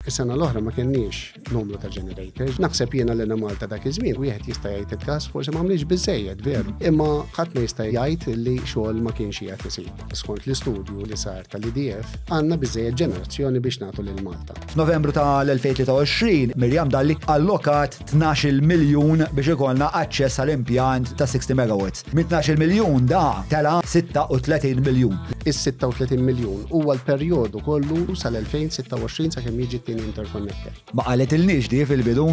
Is-sena l-oħra ma kenniex numru ta' generators. Naħseb jiena l Malta dak iż-żmien wieħed jista' jgħid il-każ forsi ma għamlix biżejjed veru. Imma ħadd ma jista' jgħid li xogħol ma kienx qiegħed isir. Skont l-istudju li sar tal-IDF għandna biżejjed ġenerazzjoni biex nagħtu lil Malta. F'Novembru tal-2023 Miriam Dalli allokat 12 miljun biex ikollna aċċess għal impjant ta' 60 megawatts. Minn 12 miljun da tela 36 miljun. Is-36 miljun huwa l-perjodu kollu sal-2026 sakemm jiġi t-tieni interconnector. Ma qaletilniex di fil-bidu.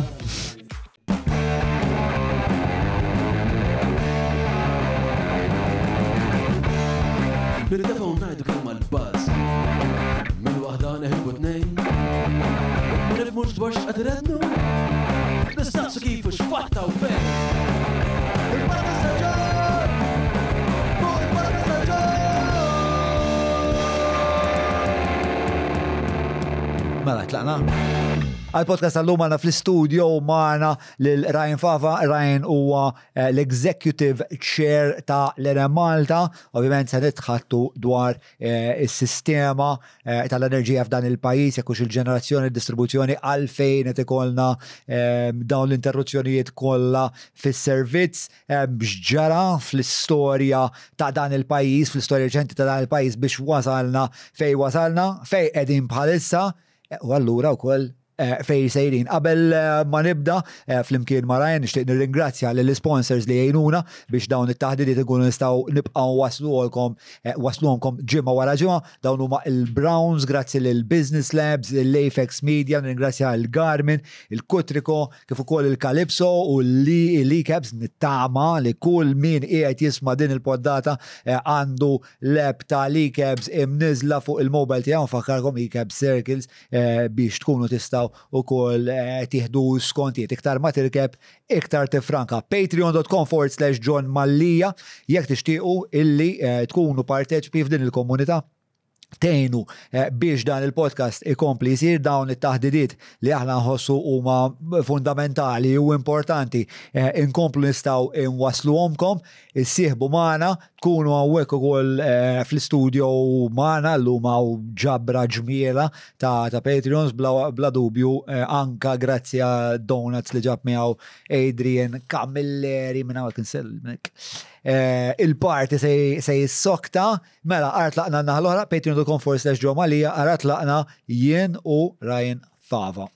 Nirtefgħu ngħidu kemm għall-buzz. Minn waħda neħilbu tnejn. Ma nifhmux dwar x'qed irennu. Nistaqsu kif u x'fatta u fejn. Il-Podcast ta' John! Fuq il-Podcast ta' John! Mela, tlaqna? Għal-podcast tal-lum għanna fl-studio maħna lil Ryan Fava. Ryan huwa eh, l-Executive Chair ta' l-Enemalta. Ovvijament se nitħattu dwar eh, is-sistema eh, tal-enerġija f'dan il-pajjiż, jekk hux il-ġenerazzjoni, il-distribuzzjoni, għalfejn qed ikollna eh, dawn l-interruzzjonijiet kollha fis-servizz, x'ġara fl-istorja ta' dan il-pajjiż, fl-istorja reċenti ta' dan il-pajjiż biex wasalna fejn wasalna, fejn qegħdin bħalissa, u allura wkoll Eh, fej sejrin. Qabel eh, ma nibda eh, flimkien ma' Ryan nixtieq nirringrazzja lill sponsors li jgħinuna biex dawn it-taħdidiet ikunu nistgħu nibqgħu wasluhomkom wasluhomkom ġimgħa wara ġimgħa. Dawn huma il-Browns, grazzi lil Business Labs, l-Apex Media, nirringrazzja l-Garmin, il-Kutriko, kif ukoll il-Calypso u l-E-Cabs nittama li kull min qiegħed jisma' din il-poddata għandu l-app ta' l-E-Cabs imniżla fuq il-mobile tiegħu nfakkarkom E-Cab Circles Eh, biex tkunu tistaw ukoll eh, tieħdu skontijiet. Iktar ma tirkeb, iktar tifranka. Patreon.com forward slash John Mallia jekk tixtiequ illi eh, tkunu parteċipi f'din il-komunità tgħinu biex dan il-podcast ikompli jsir dawn it-taħdidiet li aħna nħossu huma fundamentali u importanti inkomplu nistgħu nwasluhomkom Issieħbu magħna, tkunu hawnhekk ukoll eh, fl-istudio magħna llum hawn ġabra ġmiela ta' ta' Patreons bla, bla dubju eh, anka grazzi għad donuts li ġab miegħu Adrian Camilleri minn hawnhekk insellmek. Eh, il-party se se jissokta, mela ara tlaqna n-naħa l-oħra, patreon.com forward slash Joe Mallia, ara tlaqna jien u Ryan Fava.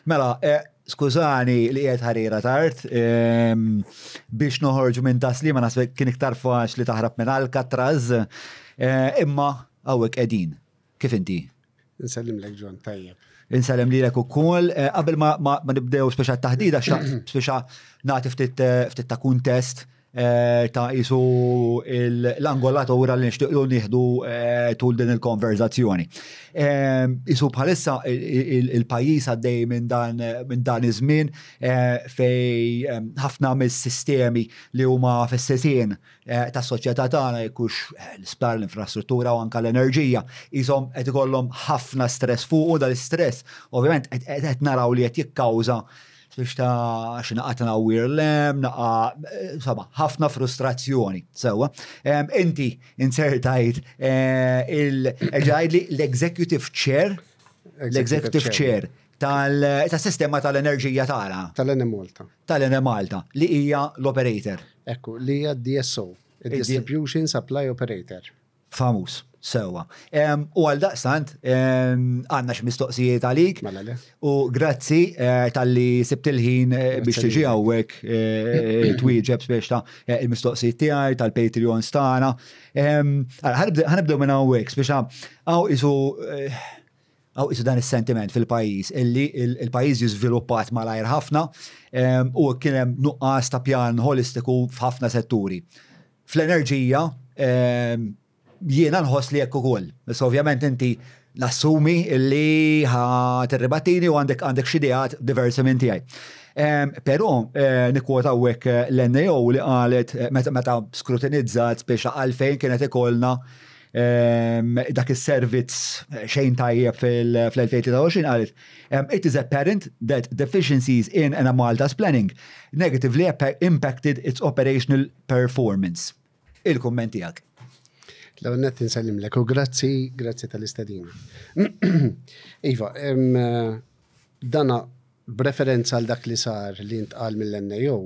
Mela, eh, skużani li qiegħed ħarira tard, ehm, biex noħorġu minn taslima naħseb kien iktar faċli taħrab minn Alcatraz, eh, imma hawnhekk qegħdin. Kif inti? Nsellimlek John, tajjeb. Insellem lilek ukoll. Eh, qabel ma, ma, ma nibdew speċa taħdida, xtaqt speċa nagħti ftit ftit ta' kuntest Eh, ta' jisu l-angolatura li nixtiequ nieħdu eh, tul din il-konverzazzjoni. Eh, isu bħalissa il-pajjiż għaddej minn dan iż-żmien fej ħafna mis-sistemi li huma fis-sisien tas-soċjetà tagħna jekux l-isptar, l-infrastruttura u anka l-enerġija, ishom qed ikollhom ħafna stress fuq u dal-istress ovvjament qed naraw li qed jikkawża Biex ta' xi naqa tnawwir lem, naqa, insomma, ħafna frustrazzjoni. Sewwa. Inti insertajt eh, il l-executive chair, l-executive chair tal-sistema tal-enerġija tagħna. Tal-Enemalta. Tal-Enemalta, li hija l-operator. Ekku, li hija DSO, Distribution Supply Operator. Famuż, sewwa. U għal daqstant, għandna xi mistoqsijiet għalik. Mela le. U grazzi eh, talli sibt il-ħin eh, biex tiġi hawnhekk eh, twieġeb biex ta' il-mistoqsijiet tiegħi tal-Patreons tagħna. Ħanibdew minn hawnhekk biex hawn isu hawn isu dan is-sentiment fil-pajjiż illi il-pajjiż jiżviluppat malajr ħafna u kien hemm nuqqas ta' pjan holistiku f'ħafna setturi. Fl-enerġija, ehm, jiena nħoss li hekk ukoll. Issa ovvjament inti nassumi li ħa tirribattini u għandek għandek xi ideat diversi minn tiegħi. Ehm, però eh, nikkwota hawnhekk eh, l-NAO li qalet eh, meta skrutinizzat biex għalfejn kienet ikollna ehm, dak is-servizz xejn tajjeb fil-2023 qalet ehm, it is apparent that deficiencies in Malta's planning negatively impacted its operational performance. Il-kumment tiegħek. L-ewwel nett insellimlek u grazzi, grazzi tal-istedina. Iva, dana b'referenza għal dak li sar li ntqal mill-NAO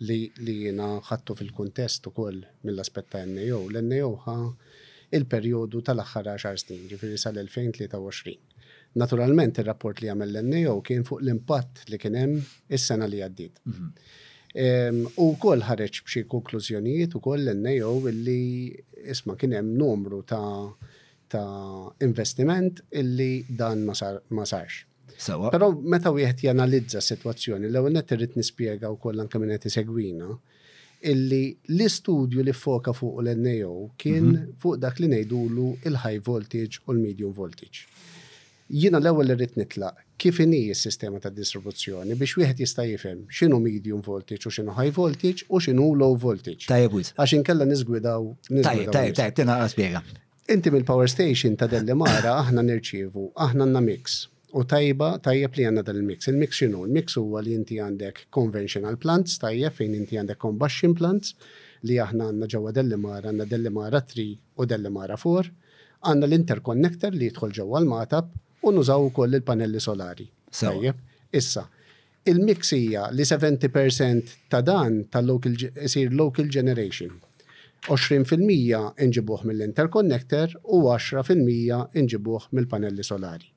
li li jiena ħadtu fil-kuntest ukoll mill-aspett ta' NAO, l-NAO ħa il-perjodu tal-aħħar għaxar snin, ġifieri sal-2023. Naturalment ir-rapport li għamel l-NAO kien fuq l-impatt li kien hemm is-sena li għaddiet. U wkoll ħareġ b'xi konklużjonijiet ukoll l-NAO illi isma' kien hemm numru ta' ta' investiment illi dan ma sar ma sarx. Sewa. Però meta wieħed janalizza s-sitwazzjoni, l-ewwel nett irrid nispjega wkoll anke min qed isegwina illi l-istudju li ffoka fuqu l-NAO kien fuq dak li ngħidulu il-high voltage u l-medium voltage. Jiena l-ewwel irrid nitlaq kif inhi s-sistema ta' distribuzzjoni biex wieħed jista' jifhem x'inhu medium voltage u x'inhu high voltage u x'inhu low voltage. Tajjeb wisq. Għax inkella niżgwidaw Tajjeb, tajjeb, tajjeb, tina spjega. Inti mill-power station ta' Dellimara aħna nirċievu, aħna għandna mix. U tajba, tajjeb li għandna dan il-mix. Il-mix x'inhu? Il-mix huwa li inti għandek conventional plants, tajjeb, fejn inti għandek combustion plants, li aħna għandna ġewwa Dellimara, għandna Dellimara 3 u Dellimara 4. Għandna l-interconnector li jidħol ġewwa l-Magħtab u nużaw ukoll il-panelli solari. Tajjeb? Issa, il-mix hija li 70% ta' dan tal-local isir local generation. 20% inġibuh mill-interconnector u 10% inġibuh mill-panelli solari.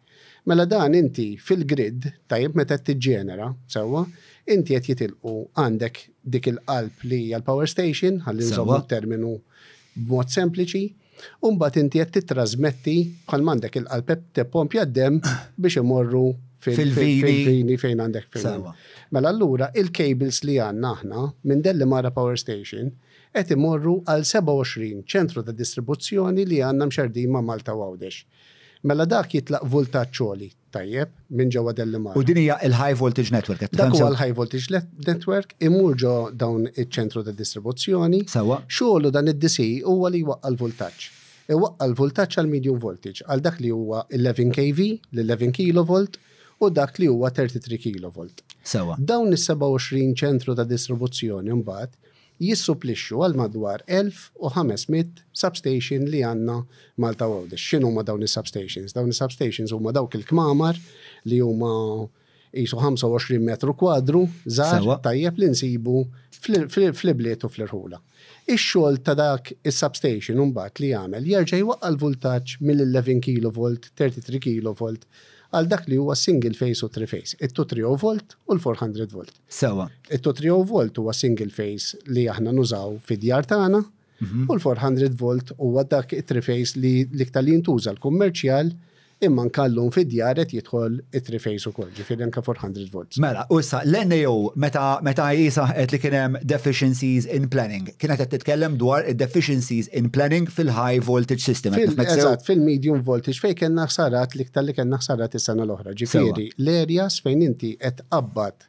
Mela dan inti fil-grid, tajjeb, meta qed tiġġenera, sewwa, inti qed jitilqu għandek dik il-qalb li hija l-power station, ħalli nżommu t-terminu b'mod sempliċi, U mbagħad inti qed tittrażmetti bħal m'għandek il-qalb qed tippompja d-demm biex imorru fil-vini fejn għandek fejn. Mela allura il-cables li għandna aħna minn Dellimara Power Station qed imorru għal 27 ċentru ta' distribuzzjoni li għandna mxerrdin ma' Malta u Għawdex. Mela dak jitlaq vultaġġ għoli. Tajjeb, minn ġewwa Dellimara. U din hija il-high voltage network. Dak huwa l-high voltage network, imur ġo dawn iċ-ċentru ta' distribuzzjoni. Sewwa. Xogħlu dan id-DC huwa li jwaqqa' l-vultaġġ. Iwaqqa' l-vultaġġ għal medium voltage, għal dak li huwa 11 kV, l-11 kilovolt, u dak li huwa 33 kilovolt. Sewwa. Dawn is-27 ċentru ta' distribuzzjoni mbagħad jissupplixxu għal madwar 1,500 substation li għandna Malta u Għawdex. X'inhuma dawn is-substations? Dawn is-substations huma dawk il-kmamar li huma qisu 25 metru kwadru żgħar tajjeb li nsibu fl-ibliet u fl-irħula. Ix-xogħol ta' dak is-substation imbagħad li jagħmel jerġa' jwaqqa' l-vultaġġ mill-11 kilovolt, 33 kilovolt għal dak li huwa single phase u three phase, it-230 volt u l-400 volt. Sewwa. It-230 volt huwa single phase li aħna nużaw fid-djar tagħna u l-400 volt huwa dak it-three phase li l-iktar li jintuża l-kummerċjal imma anke llum fid-djar qed jidħol it-three phase ukoll, ġifieri anke 400 volts. Mela, u issa l-NAO meta meta hi saħqet li kien hemm deficiencies in planning, kienet qed titkellem dwar id-deficiencies in planning fil-high voltage system. Eżatt, fil-medium voltage fejn kellna ħsarat l-iktar li kellna ħsarat is-sena l-oħra. Ġifieri l-areas fejn inti qed tqabbad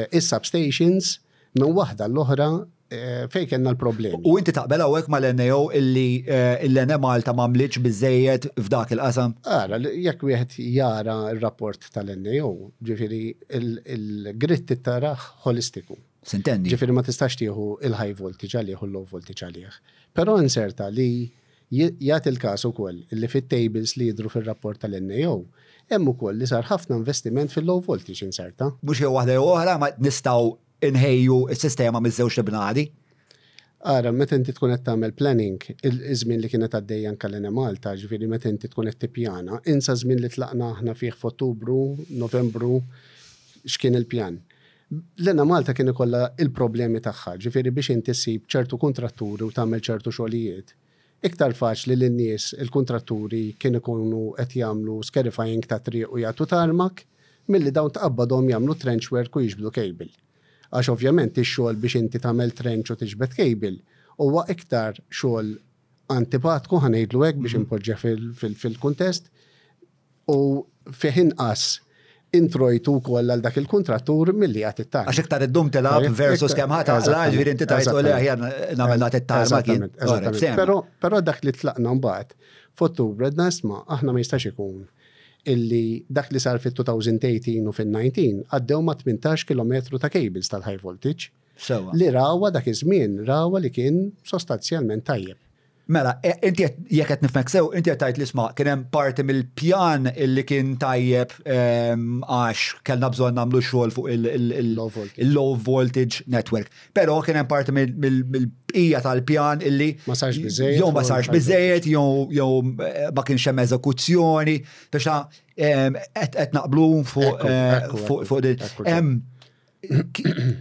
is-substations minn waħda l-oħra fejn kellna l-problemi. U inti taqbel hawnhekk mal-NAO illi l-Enemalta m'għamlitx biżejjed f'dak il-qasam? Ara, jekk wieħed jara r-rapport tal-NAO, ġifieri il-grid tittarah ħolistiku. Sintendi. Ġifieri ma tistax tieħu il-high voltage għalih u l-low voltage għalih. Però inserta li jagħti l-każ ukoll li fit-tables li jidhru fir-rapport tal-NAO hemm ukoll li sar ħafna investiment fil-low voltage inserta. Mhux jew waħda jew oħra, ma nistgħu inħejju s-sistema miż-żewġt ibnadi. Ara, meta inti tkun qed tagħmel planning, iż-żmien li kienet għaddejja anke l-Enemalta, ġifieri meta inti tkun qed tippjana, insa ż-żmien li tlaqna aħna fih f'Ottubru, Novembru, x'kien il-pjan. L-Enemalta kien ikollha il-problemi tagħha, ġifieri biex inti ssib ċertu kuntratturi u tagħmel ċertu xogħlijiet, iktar faċli li n-nies, il-kuntratturi kien ikunu qed jagħmlu scarifying ta' triq u jagħtu tarmac, milli dawn tqabbadhom jagħmlu trench work u jiġbdu cable. Għax ovvjament ix-xogħol biex inti tagħmel trench u tiġbed cable huwa iktar xogħol antipatku, ħa ngħidlu hekk biex inpoġġih fil-kuntest, u fih inqas introjtu wkoll għal dak il-kuntrattur milli jagħti t-tarma. Għax iktar iddum tilgħab versus kemm ħa taqla', ġifieri inti tgħid u le aħjar nagħmel nagħti t-tarma kien. Però dak li tlaqna mbagħad f'Ottubru għedna isma' aħna ma jistax ikun illi dak li sar fit-2018 u fin-19 għaddew ma' 18 kilometru ta' cables tal-high voltage. Sewa. Li rawha dak iż-żmien, rawha li kien sostanzjalment tajjeb. Mela, e, inti jekk qed nifhmek sew, inti qed tgħid li isma' kien hemm parti mill-pjan illi kien tajjeb ehm, għax kellna bżonn nagħmlu xogħol fuq il-low voltage network. Però kien hemm parti mill-bqija tal-pjan illi ma sarx biżejjed. Jew ma sarx biżejjed, jew eh, ma kienx hemm eżekuzzjoni, biex ehm, qed naqblu fuq eh, fuq din.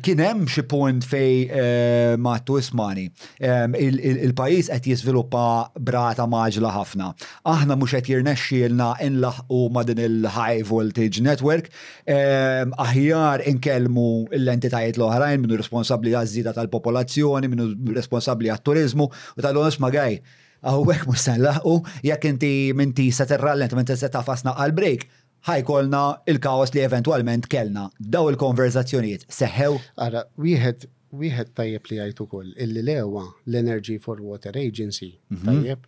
Kien hemm xi punt fej eh, mattu ismani. Il-pajjiż qed jiżviluppa brata maġla ħafna. Aħna mhux qed jirnexxielna inlaħqu ma' din il-high voltage network. Aħjar inkellmu l-entitajiet l-oħrajn minnu responsabbli għaż-żieda tal-popolazzjoni, minnu responsabbli għat-turiżmu u tal isma' gaj. Hawnhekk mhux se nlaħqu, jekk inti minti se tirrallenta, minti se tafasna għal-break, ħa jkollna il-kaos li eventwalment kellna. Daw il-konverzazzjonijiet seħħew? Ara, wieħed wieħed tajjeb li jgħid ukoll illi l-EWA, l-Energy for Water Agency, tajjeb,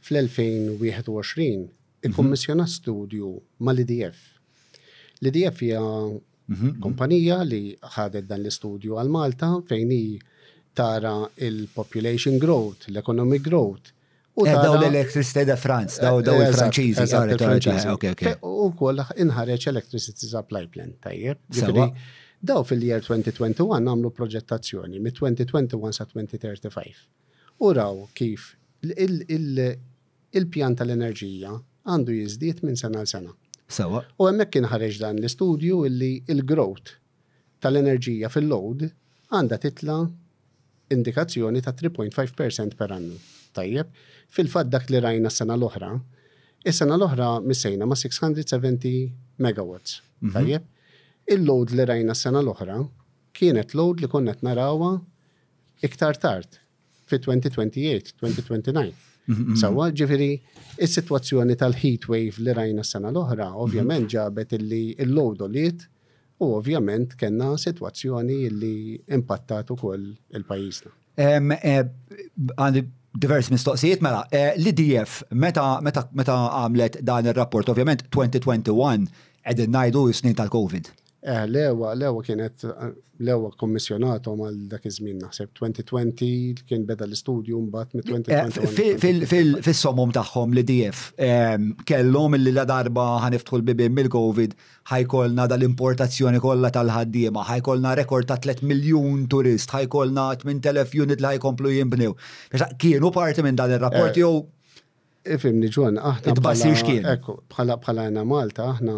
fl-2021 ikkummissjona studju mal-EDF. L-EDF hija kumpanija li ħadet dan l-istudju għal Malta fejn hi tara il-population growth, l-economic growth, U eh, daw l-Electricité de France, daw daw il-Franċiżi. Il-Franċiżi. U koll inħareġ Electricity Supply Plan, tajjeb. Ġifieri, daw fil-year 2021 għamlu proġettazzjoni mit-2021 sa 2035. U raw kif il-pjan tal-enerġija għandu jiżdied minn sena l sena. Sewa. U hemmhekk kien ħareġ dan l-istudju illi il-growth tal-enerġija fil-load għandha titla' indikazzjoni ta' 3.5% per annum. Tajjeb, fil-fatt dak li rajna s-sena l-oħra, is-sena l-oħra missejna ma' 670 megawatts. Tajjeb, il-load li rajna s-sena l-oħra kienet load li konna qed narawha iktar tard, fi 2028, 2029. Sewwa, ġifieri, is-sitwazzjoni tal-heat wave li rajna s-sena l-oħra, ovvjament ġabet illi il-load għoliet U ovvjament kellna sitwazzjoni li impattat ukoll il-pajjiżna. Eh, għandi diversi mistoqsijiet mela, eh, l-IDF meta meta meta għamlet dan ir-rapport, ovvjament 2021 qegħdin ngħidu snin tal-COVID. Eh, l-ewa, l-ewa kienet, l-ewa kommissjonatom għal dak iż-żmien naħseb 2020 kien beda l-istudju mbagħad mit-2021. Eh, fis-somom tagħhom l-IDF ehm, kellhom illi la darba ħaniftħu l-bibien mill-COVID ħa jkollna dal-importazzjoni kollha tal-ħaddiema, ħa jkollna rekord ta' 3 miljun turist, ħa jkollna 8,000 unit li ħa jkomplu jinbnew. Kienu parti minn dan ir-rapport eh, jew Ifimni ġon, aħna. It-tbassir x'kien? Ekku, bħala bħala Malta, aħna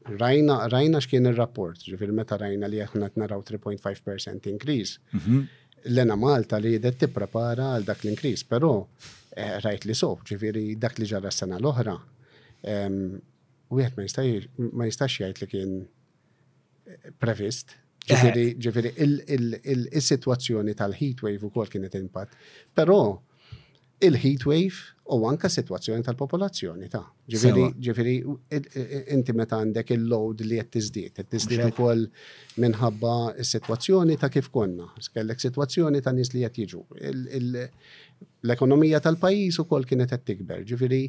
rajna rajna x'kien ir-rapport, ġifieri meta rajna li aħna qed naraw 3.5% increase. Mhm. L-Enemalta li riedet tipprepara għal dak l-increase, però eh, rajt li so, ġifieri dak li ġara s-sena l-oħra, wieħed ma jista' ma jistax jgħid li kien eh, previst. Ġifieri, eh. ġifieri il-sitwazzjoni tal-heat wave ukoll kienet impatt. Però il-heat wave u anka sitwazzjoni tal-popolazzjoni ta' ġifieri, ġifieri inti meta għandek il-load li qed tiżdied, qed tiżdied ukoll minħabba s-sitwazzjoni ta' kif konna. Kellek sitwazzjoni ta' nies li qed jiġu. L-ekonomija tal-pajjiż ukoll kienet qed tikber. Ġifieri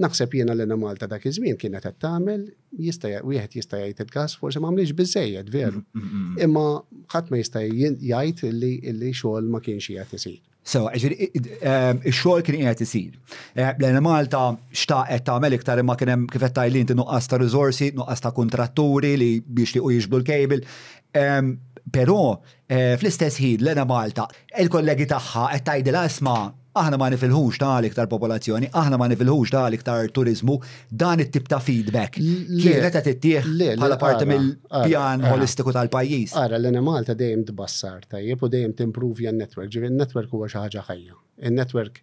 Naħseb jiena l-Enemalta dak iż-żmien kienet qed tagħmel, jista' wieħed jista' jgħid il-każ forsi ma għamlitx biżejjed veru. Imma ħadd ma jista' jgħid li li xogħol ma kienx qiegħed isir. Sewa, ġifieri ix-xogħol kien qiegħed isir. Eh, L-Enemalta xtaqet tagħmel iktar imma kien hemm kif qed tgħidli inti nuqqas ta' riżorsi, nuqqas ta' kuntratturi li biex li jiġbdu l-cable. Ehm, però eh, fl-istess ħin l-Enemalta il-kollegi tagħha qed tgħidilha isma' Aħna ma nifilħux ta' iktar popolazzjoni, aħna ma nifilħux ta' iktar turiżmu, dan it-tip ta' feedback kienet qed ittieħ bħala parti mill-pjan holistiku tal-pajjiż. Ara, l-Enemalta dejjem tbassar tajjeb u dejjem timpruvja n-network, ġifieri n-network huwa xi ħaġa ħajja. In-network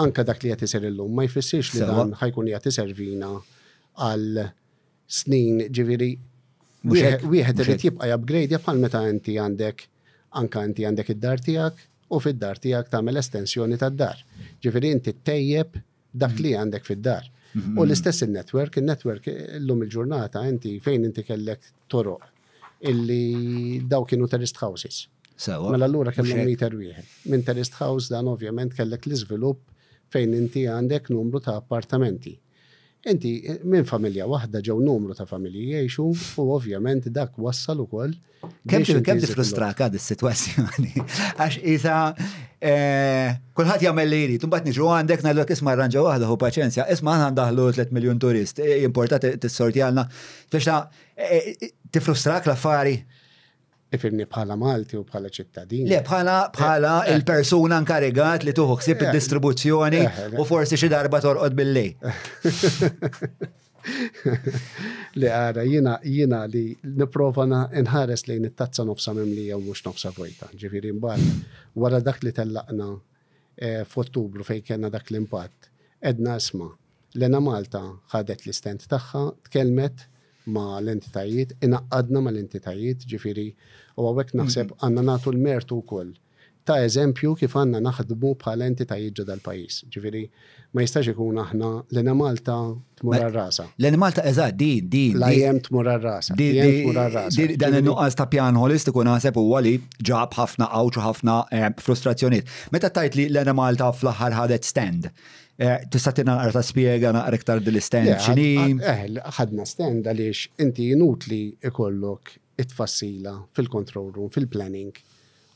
anke dak li qed isir illum ma jfissirx li dan ħa jkun qiegħed iservina għal snin, ġifieri wieħed irid jibqa' jupgradja bħal meta inti għandek anke inti għandek id-dar tiegħek u fid-dar tiegħek tagħmel estensjoni tad-dar. Ġifieri inti ttejjeb dak li għandek fid-dar. U l-istess in-network, in-network illum il-ġurnata inti fejn inti kellek toroq illi daw kienu terraced houses. Sewa. Mela allura kellhom meter wieħed. Minn terraced house dan ovvjament kellek l-iżvilupp fejn inti għandek numru ta' appartamenti. Inti minn familja waħda ġew numru ta' familji jgħixu u ovvjament dak wassal ukoll. Kemm kemm tifrustrak għad is-sitwazzjoni? Għax isa eh, kulħadd jagħmel li jrid, imbagħad niġu għandek ngħidlek isma' arranġa waħda hu paċenzja, isma' aħna ndaħlu 3 miljun turist, eh, importa tissortjalna. Biex eh, tifrustrak l-affari? Ifhimni bħala Malti u bħala ċittadin. Le, bħala bħala eh, eh. il-persuna nkarigat li tuħu ħsieb eh, id-distribuzzjoni u forsi xi darba torqod bil-lej. Le għara, jiena jiena li nipprova nħares lejn it-tazza nofsa mimlija u mhux nofsa vojta. Ġifieri mbagħad wara dak li tellaqna f'Ottubru fejn kellna dak l-impatt, edna isma' L-Enemalta ħadet l-istand tagħha, tkellmet ma' l-entitajiet, ingħaqqadna ma' l-entitajiet, ġifieri, u hawnhekk naħseb għandna nagħtu l-mertu wkoll ta' eżempju kif għandna naħdmu bħala entitajiet ġo dal-pajjiż. Ġifieri, ma jistax ikun aħna l-Enemalta tmur għal rasha. L-Enemalta, eżatt, din, din. L-IM tmur għal rasha. Din, din, dan in-nuqqas ta' pjan holistiku naħseb huwa li ġab ħafna għawġ u ħafna frustrazzjonijiet. Meta tgħid li l-Enemalta fl-aħħar ħadet stand, Eh, tista' tina naqra ta' spjega naqra iktar dil-stand x'inhi? Eh, ħadna stand għaliex inti inutli ikollok it-tfassila fil-control room, fil-planning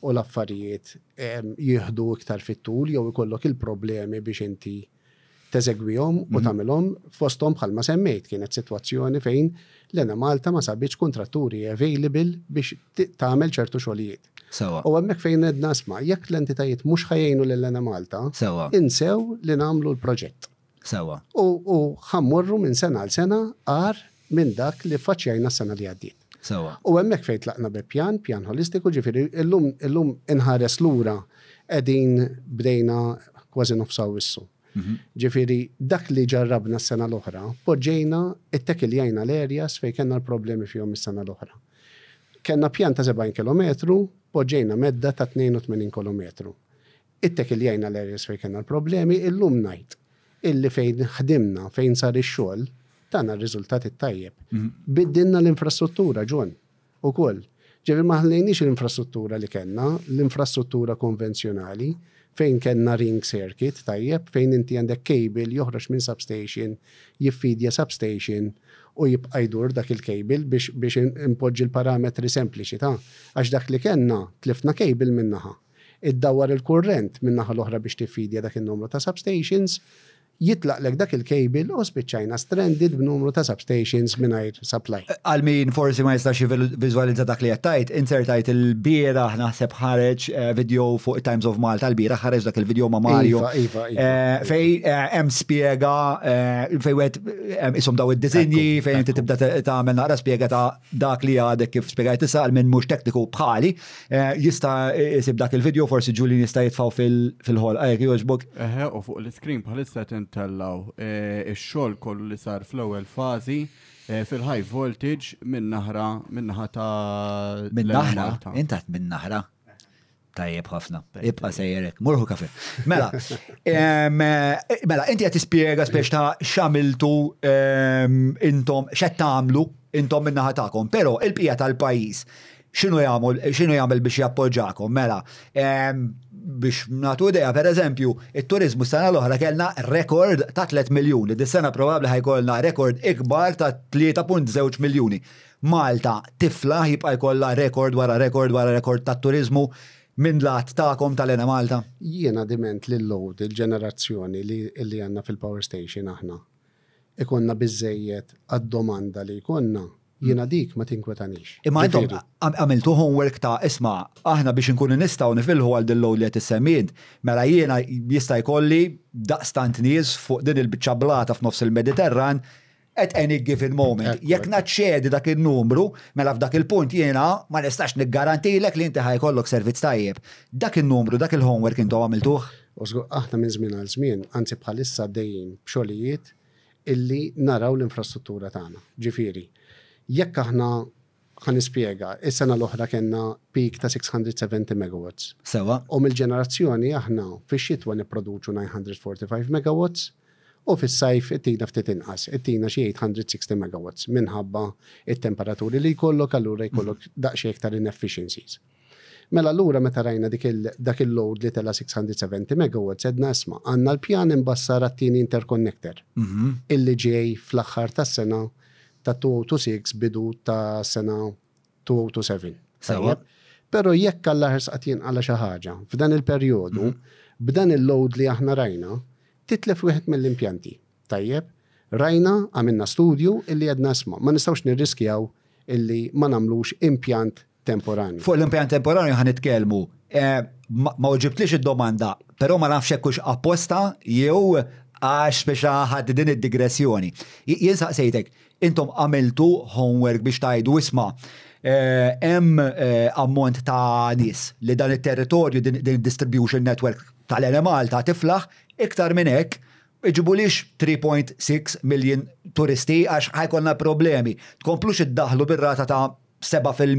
u l-affarijiet jieħdu iktar fit-tul jew ikollok il-problemi biex inti teżegwihom u mhm. tagħmilhom fosthom bħalma semmejt kienet sitwazzjoni fejn l-Enemalta ma sabitx kontratturi available biex tagħmel ċertu xogħlijiet. Sewa. U hemmhekk fejn għedna isma' jekk l-entitajiet mhux ħa jgħinu lil Enemalta, Sewa. insew li nagħmlu l-proġett. Sewa. U, u ħa mmorru minn sena għal sena agħar minn dak li ffaċċjajna s-sena li għaddiet. Sewa. U hemmhekk fejn tlaqna bi pjan, pjan ħolistiku, ġifieri illum illum inħares lura qegħdin bdejna kważi nofs Awwissu. Ġifieri dak li ġarrabna s-sena l-oħra, poġġejna, ittekiljajna l-areas fejn kellna l-problemi fihom is-sena l-oħra. Kellna pjan ta' 70 kilometru, poġġejna medda ta' 82 kolometru. Ittekiljajna l-areas fejn kellna l-problemi, illum ngħid illi fejn ħdimna, fejn sar ix-xogħol, tana r-riżultat it-tajjeb. Biddilna l-infrastruttura, John. Ukoll. Ġifieri ma ħallejniex l-infrastruttura li kellna, l-infrastruttura konvenzjonali, fejn kellna ring circuit, tajjeb, fejn inti għandek cable joħroġ minn substation, jiffidja substation u jibqa' jdur dak il-cable biex biex inpoġġi l-parametri sempliċi ta' għax dak li kellna tlifna cable minn naħa. Iddawwar il-kurrent min-naħa l-oħra biex tiffidja dak in-numru ta' substations, Jitlaqlek dak il-cable u spiċċajna stranded b'numru ta' substations mingħajr supply. Għal min forsi ma jistax jivviżwalizza dak li qed tgħid, inzertajt il-bieraħ naħseb ħareġ video fuq Times of Malta l-bieraħ ħareġ dak il-video ma' Mario. Iva, iva, iva. Fej hemm spjega fej wieħed ishom daw id-disinji fejn inti tibda tagħmel naqra spjega ta' dak li għadek kif spjegajt issa għal min mhux tekniku bħali eh, jista' jsib dak il-video forsi Julian jista' jitfgħu fil-ħol. Għajek jogħġbok. Eħe, u fuq l-iskrin bħalissa tintellaw eh, ix-xogħol kollu li sar fl-ewwel fażi eh, fil-high voltage minn naħra minn naħa ta' Minn naħra? Intat minn naħra. Tajjeb ħafna. Ibqa' sejjerek. Murħu kafe. Mela, eh, mela, inti qed tispjega spiex ta' x'għamiltu intom, x'qed tagħmlu intom min-naħa tagħkom, però il-bqija tal-pajjiż x'inhu jagħmel x'inhu jagħmel biex jappoġġakom? Mela, biex nagħtu idea, per eżempju, it-turiżmu s-sena l-oħra kellna rekord ta' 3 miljuni, dis-sena probabbli ħajkollna rekord ikbar ta' 3.2 miljuni. Malta tiflaħ jibqa' jkollha rekord wara rekord wara rekord ta' turiżmu minn lat tagħkom tal-Enemalta? Jiena diment li l-load, il-ġenerazzjoni li li għandna fil-power station aħna, ikollna biżżejjed għad-domanda li jkollna, jiena dik ma tinkwetanix. Imma intom għamiltu homework ta' isma' aħna biex inkunu nistgħu nifilħu għal din load li qed issemmi int, mela jiena jista' jkolli daqstant nies fuq din il-biċċa blata f'nofs il-Mediterran at any given moment. Jekk naċċedi dak in-numru, mela f'dak il-punt jiena ma nistax niggarantilek li inti ħajkollok servizz tajjeb. Dak in-numru, dak il-homework intom għamiltuh? U żgur, aħna minn żmien għal żmien, anzi bħalissa għaddejjin b'xogħlijiet illi naraw l-infrastruttura tagħna. Ġifieri, jekk aħna Ħa nispjega, is-sena l-oħra kellna peak ta' 670 megawatts. Sewwa. U mill-ġenerazzjoni aħna fix-xitwa nipproduċu 945 megawatts u fis-sajf ittina ftit inqas, ittina xi 860 megawatts minħabba t-temperaturi li jkollok allura jkollok daqsxejn iktar inefficiencies. Mela allura meta rajna dik il, dak il-load li tela 670 megawatts għedna isma' għandna l-pjan imbassar għat-tieni interconnector illi ġej fl-aħħar tas-sena ta' 2026 bidu ta' sena 2027. Sewwa. Tajjeb? Però jekk Alla ħares qatt jinqala xi ħaġa f'dan il-perjodu, b'dan il-load li aħna rajna, titlef wieħed mill-impjanti. Tajjeb? Rajna, għamilna studju illi għedna isma' ma nistgħux nirriskjaw illi ma nagħmlux impjant temporanju. Fuq l-impjant temporanju ħa nitkellmu. Ma weġibtlix id-domanda, però ma nafx hekk hux apposta jew għax biex ħadd din id-digressjoni. Jien saqsejtek, intom għamiltu homework biex tgħidu isma' hemm ammont ta' nies li dan it-territorju, din id-distribution network tal-Enemalta tiflaħ, iktar minn hekk iġibulix 3.6 million turisti għax ħa jkollna problemi. Tkomplux iddaħħlu bir-rata ta' 7%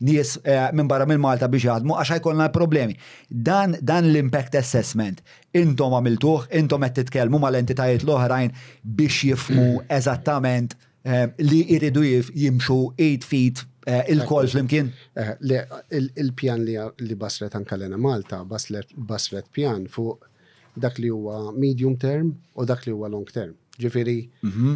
nies minn barra minn Malta biex jaħdmu għax ħa jkollna problemi. Dan, dan l-impact assessment intom għamiltuh, intom qed titkellmu mal-entitajiet l-oħrajn biex jifhmu eżattament li jridu jimxu id f'id ilkoll flimkien? Le, il-pjan li basret anke l-Enemalta, basret pjan fuq dak li huwa medium term u dak li huwa long term. Ġifieri,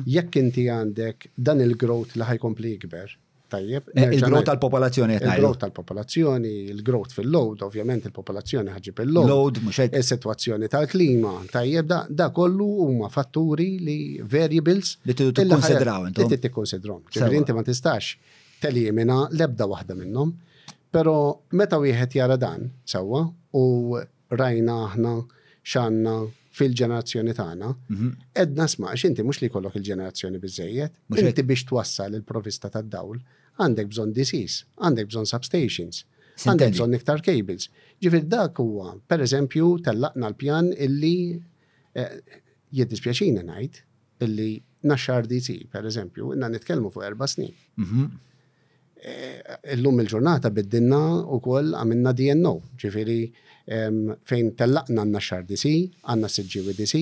jekk inti għandek dan il-growth li ħa jkompli jikber, tajjeb. Il-growth tal-popolazzjoni qed ngħidu. Il-growth tal-popolazzjoni, il-growth fil-load, ovvjament il-popolazzjoni ħa ġġib il-load. Load, mhux hekk. Is-sitwazzjoni tal-klima, tajjeb, da kollu huma fatturi li variables li tridu tikkonsidraw intom. Li trid tikkonsidrom. Ġifieri inti ma tistax telimina l-ebda waħda minnhom. Però meta wieħed jara dan sewwa u rajna aħna x'għandna fil-ġenerazzjoni tagħna, għedna isma' għax inti mhux li jkollok il-ġenerazzjoni biżejjed, inti biex twassal il-provista tad-dawl għandek bżonn DCs, għandek bżonn substations, għandek bżonn iktar cables. Ġifieri dak huwa, pereżempju, tellaqna l-pjan illi jiddispjaċini ngħid illi Naxxar DC, pereżempju, inna nitkellmu fuq 4 snin. Illum il-ġurnata biddilna wkoll għamilna DNO, ġifieri fejn tellaqna n-Naxxar DC, għandna Siġġiewi DC,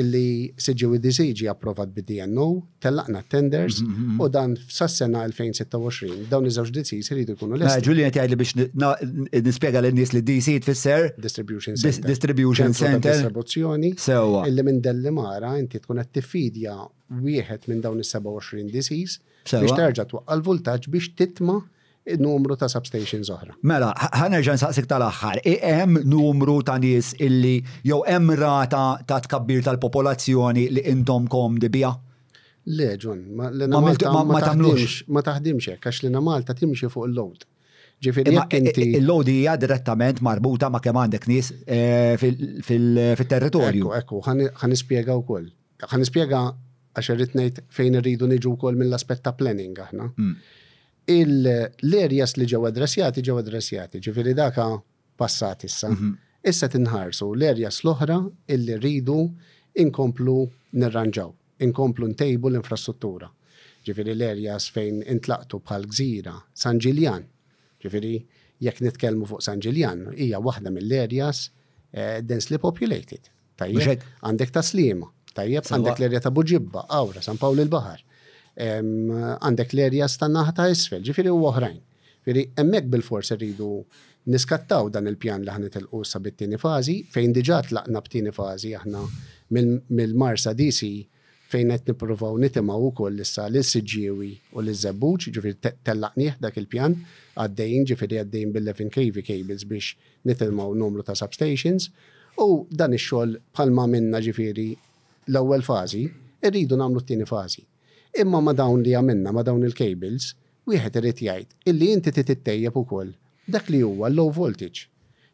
illi Siġġiewi DC ġie approvat bid-DNO, tellaqna t-tenders u dan sas-sena 2026 dawn iż-żewġ DCs iridu jkunu lesti. Julian qed jgħidli biex nispjega lin-nies li DC tfisser Distribution Center. Distribution Ċentru ta' Center. Distribuzzjoni. Sewwa. Illi minn Dellimara inti tkun qed tiffidja wieħed minn dawn is-27 DCs biex terġa' twaqqa' l-vultaġġ biex titma' numru ta' substations oħra. Mela, ħa nerġa' nsaqsik tal-aħħar. Hemm numru ta' nies illi jew hemm rata ta' tkabbir tal-popolazzjoni li intom komdi biha? Le, John, l-Ena Malta ma taħdimx, ma taħdimx hekk għax l-Ena Malta timxi fuq il-load. Ġifieri jekk inti Il-load hija direttament marbuta ma' kemm għandek nies fil-territorju. Ekku, ekku, ħa nispjega wkoll. Ħa nispjega għax irrid ngħid fejn irridu niġu wkoll mill-aspett ta' planning aħna. L-areas li ġew addressjati ġew addressjati, ġifieri daka passat issa. Issa tinħarsu l-areas l-oħra illi rridu inkomplu nirranġaw, inkomplu ntejbu l-infrastruttura. Ġifieri l-areas fejn intlaqtu bħal Gżira, San Ġiljan. Ġifieri jekk nitkellmu fuq San Ġiljan, hija waħda mill-areas densely populated. Tajjeb, għandek ta' Sliema, tajjeb, għandek l-erja ta' Buġibba, Awra, San Pawl il-Baħar, għandek l-erja tan-naħa ta' isfel, ġifieri u oħrajn. Ġifieri hemmhekk bilfors irridu niskattaw dan il-pjan li ħa nitilqu issa bit-tieni fażi, fejn diġà tlaqna b'tieni fażi aħna mill-Marsa DC fejn qed nippruvaw nitimgħu wkoll issa lil Siġġiewi u lil Żebbuġ, ġifieri tellaqnieh dak il-pjan, għaddejjin, ġifieri għaddejjin bil-11 kV cables biex nitilmaw numru ta' substations u dan ix-xogħol bħalma għamilna ġifieri l-ewwel fażi, irridu nagħmlu t-tieni fażi. Imma ma' dawn li għamilna, ma' dawn il-cables, wieħed irid jgħid illi inti trid ittejjeb ukoll dak li huwa low voltage.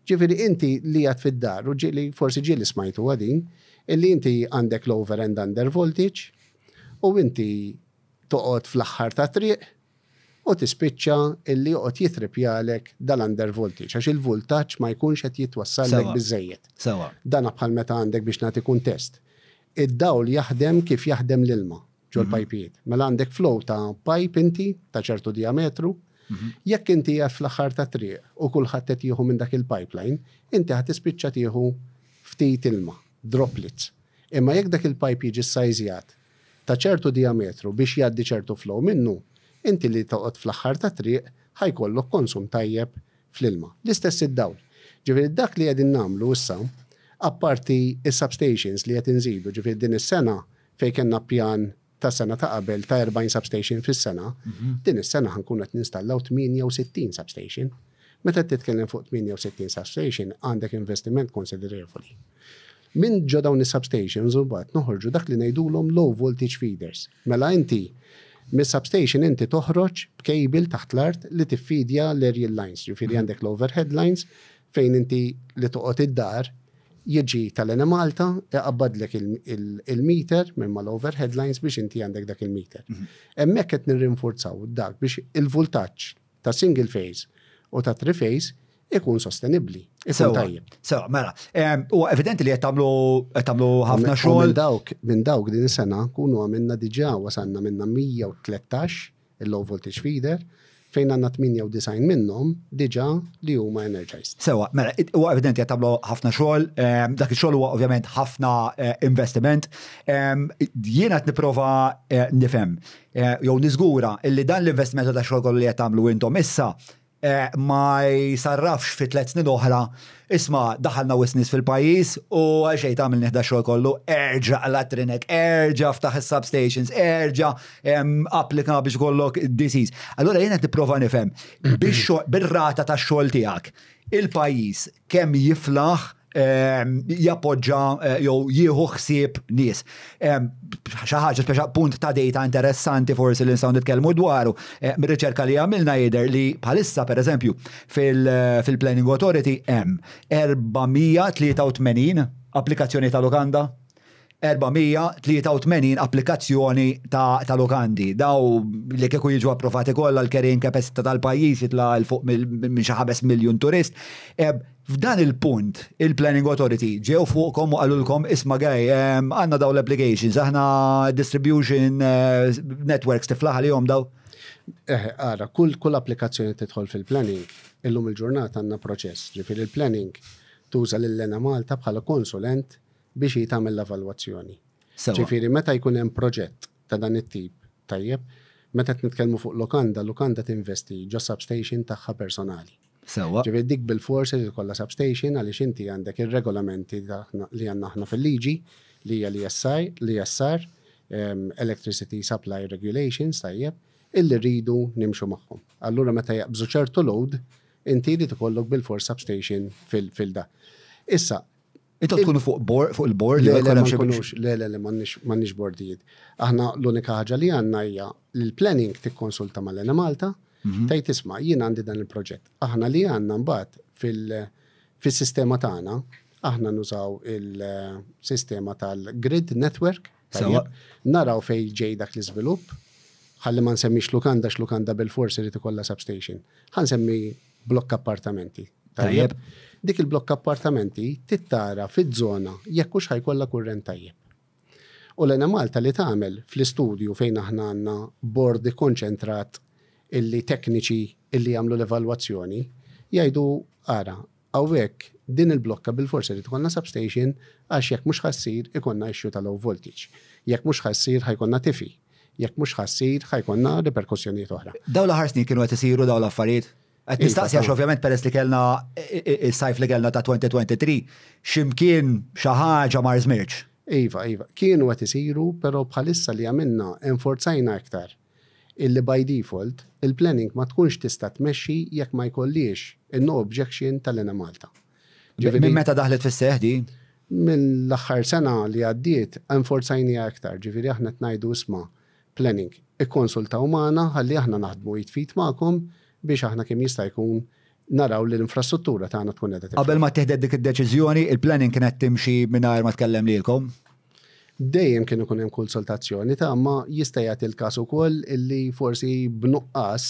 Ġifieri inti li għad fid-dar u ġieli forsi ġieli smajtuha din, illi inti għandek l-over and under voltage u inti toqgħod fl-aħħar ta' triq u tispiċċa illi joqgħod jitripjalek dal-under voltage għax il-vultaġġ ma jkunx qed jitwassallek biżżejjed. Dana bħal meta għandek biex nagħti kuntest. Id-dawl jaħdem kif jaħdem l-ilma ġol-pajpijiet. Mela għandek flow ta' pipe inti ta' ċertu diametru. Jekk inti qiegħed fl-aħħar ta' triq u kulħadd qed jieħu minn dak il-pipeline, inti ħa tispiċċa tieħu ftit ilma, droplets. Imma jekk dak il-pipe jiġi ssajżjat ta' ċertu diametru biex jgħaddi ċertu flow minnu, inti li toqgħod fl-aħħar ta' triq ħa jkollok konsum tajjeb fl-ilma. L-istess id-dawl. Ġifieri dak li qegħdin nagħmlu issa, apparti s-substations li qed inżidu, ġifieri din is-sena fejn kellna pjan ta' sena ta' qabel ta' 40 substation fis-sena, din is-sena ħa nkunu qed ninstallaw 68 substation. Meta titkellem fuq 68 substation għandek investiment konsiderevoli. Minn ġo dawn is-substations imbagħad noħorġu dak li ngħidulhom low voltage feeders. Mela inti mis-substation inti toħroġ b'cable taħt l-art li tiffidja l-aerial lines, ġifieri għandek l-overhead lines fejn inti li toqgħod id-dar jiġi tal-Enemalta iqabbadlek il-meter minn mal-overhead lines biex inti għandek dak il-meter. Hemmhekk qed nirrinforzaw dak biex il-vultaġġ ta' single phase u ta' three phase ikun sostenibbli, ikun tajjeb. Sewa, mela, huwa evidenti li qed tagħmlu qed tagħmlu ħafna xogħol. Minn dawk minn dawk din is-sena nkunu għamilna diġà wasalna minna 113 il-low voltage feeder fejn għandna 98 minnhom diġà li huma energized. Sewa, mela, huwa evidenti qed tagħmlu ħafna xogħol, dak ix-xogħol huwa ovvjament ħafna eh, investiment. Jiena qed nipprova eh, nifhem eh, jew niżgura illi dan l-investiment ta' xogħol kollu li qed tagħmlu intom issa Eh, ma jsarrafx fi tlet snin oħra, isma' daħalna wisq nies fil-pajjiż u għal xejn tagħmel nieħda xogħol kollu, erġa' qla' trinek, erġa' ftaħ is-substations, erġa' applika biex ikollok DCs. Allura jien qed nipprova nifhem bir-rata tax-xogħol tiegħek, il-pajjiż kemm jiflaħ jappoġġa jew jieħu ħsieb nies. Xi ħaġa speċa punt ta' data interessanti forsi li nistgħu nitkellmu dwaru. Mir-riċerka li għamilna jidher li bħalissa pereżempju fil-Planning Authority hemm 483 applikazzjoni ta' lukanda 483 applikazzjoni ta' lukandi. Daw li kieku jiġu approvati kollha l-carrying capacity tal-pajjiż jitla' 'l fuq minn xi 5 miljun turist. F'dan il-punt, il-Planning Authority ġew fuqkom u qalulkom isma' gaj, għandna daw l-applications, aħna distribution eh, networks tiflaħ għalihom daw. Eh, ara, kull, kull applikazzjoni tidħol fil-planning, illum il-ġurnata għandna proċess, ġifieri il-planning tuża lil Enemalta bħala konsulent biex hi tagħmel l-evalwazzjoni. Ġifieri meta jkun hemm proġett ta' dan it-tip, tajjeb, meta qed nitkellmu fuq lukanda, lukanda tinvesti ġo substation tagħha personali. Sewwa. Ġifieri dik bilfors irid ikollha substation għaliex inti għandek ir-regolamenti li għandna aħna fil-liġi li hija l-ESI, l-ESR, Electricity Supply Regulations, tajjeb, illi rridu nimxu magħhom. Allura meta jaqbżu ċertu load, inti jrid ikollok bilfors substation fil-da. Issa, Intom tkunu fuq board, fuq il-board? Le, le, ma nkunux, le, le, le, m'għandniex bordijiet. Aħna l-unika ħaġa li għandna hija li l-planning tikkonsulta mal-Enemalta, mhm. tgħid isma' jien għandi dan il-proġett. Aħna li għandna mbagħad fil-sistema tagħna, aħna nużaw il-sistema tal-grid network, naraw fej ġej dak l-iżvilupp, ħalli ma nsemmix lukanda x'lukanda bil-forsi li tikollha substation. Ħa nsemmi blokk appartamenti. Tajjeb. Dik il-blokk appartamenti tittara fiż-żona jekk hux ħa jkollha kurrent tajjeb. U l-Enemalta li tagħmel fl-istudju fejn aħna għandna bord ikkonċentrat illi tekniċi illi jagħmlu l-evalwazzjoni, jgħidu ara, hawnhekk din il-blokka bilfors irid ikollna substation għax jekk mhux ħa ssir ikollna issue ta' low voltage. Jekk mhux ħa ssir ħa jkollna tifi. Jekk mhux ħa ssir ħa jkollna riperkussjonijiet oħra. Dawn l-aħħar snin kienu qed isiru dawn l-affarijiet? Qed iva, nistaqsi għax ovvjament peress li kellna is-sajf li kellna ta' 2023, x'imkien xi ħaġa mar żmirġ. Iva, iva. Kienu qed isiru, però bħalissa li għamilna enforzajna iktar illi by default il-planning ma tkunx tista' tmexxi jekk ma jkollhiex in-no objection tal-Enemalta. Minn meta daħlet fis-seħħ di? Mill-aħħar sena li għaddiet enforzajniha iktar, ġifieri aħna qed ngħidu isma' planning, ikkonsultaw magħna ħalli aħna naħdmu id f'id magħkom biex aħna kemm jista' jkun naraw li l-infrastruttura tagħna tkun qiegħda tiflaħ. Qabel ma ttieħdet dik id-deċiżjoni, il-planning kienet timxi mingħajr ma tkellem lilkom? Dejjem kien ikun hemm konsultazzjoni ta' imma jista' jagħti l-każ ukoll illi forsi b'nuqqas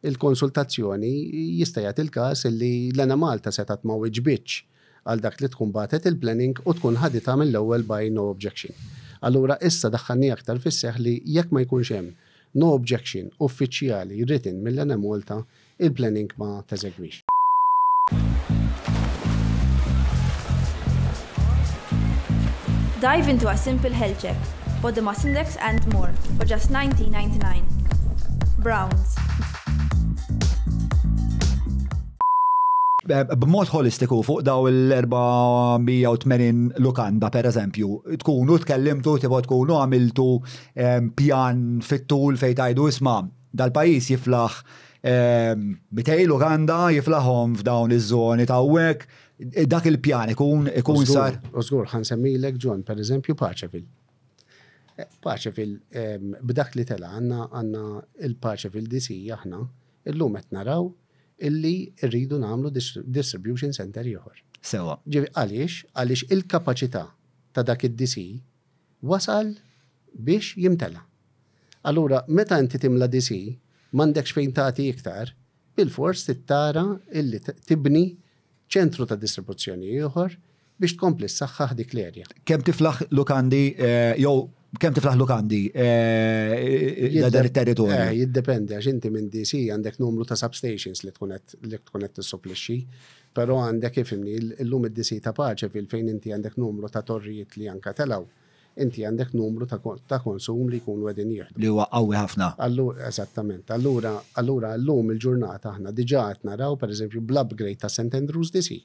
il-konsultazzjoni jista' jagħti l-każ illi l-Enemalta setgħet ma wiġbitx għal dak li tkun bagħtet il-planning u tkun ħaditha mill-ewwel by no objection. Allura issa daħħalniha aktar fis-seħħ li jekk ma jkunx hemm no objection uffiċjali written mill-Enemalta, il-planning ma teżegwix. Dive into a simple health check, body mass index and more for just 19.99. Browns. B'mod holistiku fuq daw l-480 lukanda per eżempju, tkunu tkellimtu, tipo tkunu għamiltu pjan fit-tul fejn tgħidu isma' dal-pajjiż jiflaħ 200 lukanda jiflaħhom f'dawn iż-żoni ta' hawnhekk, dak il-pjan ikun ikun sar. U żgur ħa nsemmilek John, per eżempju Paceville. Paceville b'dak li tela' għandna għandna il-Paceville DC aħna illum qed naraw illi rridu nagħmlu distribution center ieħor. Sewwa. Ġifieri għaliex? Għaliex il-kapaċità ta' dak id-DC wasal biex jimtela. Allura meta inti timla DC m'għandekx fejn tagħti iktar, bilfors trid tara illi tibni ċentru ta' distribuzzjoni ieħor biex tkompli ssaħħaħ dik l-area. Kemm tiflaħ lukandi jew kemm tiflaħ lukandi dan it-territorju? Eh, jiddependi għax inti minn DC għandek numru ta' substations li tkun qed li tkun qed tissupplixxi, però għandek ifhimni illum id-DC ta' Paceville fejn inti għandek numru ta' torrijiet li anka telgħu, inti għandek numru ta' konsum li jkunu qegħdin jieħdu. Li huwa qawwi ħafna. Allura, eżattament. Allura, allura llum il-ġurnata aħna diġà qed naraw pereżempju bl-upgrade ta' St Andrews DC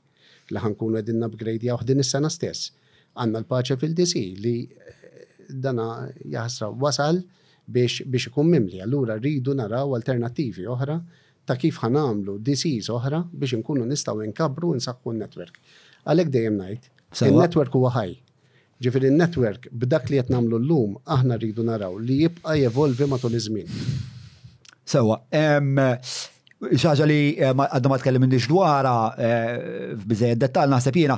li ħa nkunu qegħdin nupgradejawh din is-sena stess. Għandna l-Paceville DC li dana jaħasra wasal biex biex ikun mimli. Allura rridu naraw alternattivi oħra ta' kif ħa nagħmlu DCs oħra biex inkunu nistgħu nkabbru u nsaħħu n-network. Għalhekk dejjem ngħid, in-network huwa ħaj. Ġifieri n-network b'dak li qed nagħmlu llum aħna rridu naraw li jibqa' jevolvi matul iż-żmien. Sewwa. Xi ħaġa li eh, għadna ma tkellimniex dwarha eh, f'biżejjed dettall naħseb jiena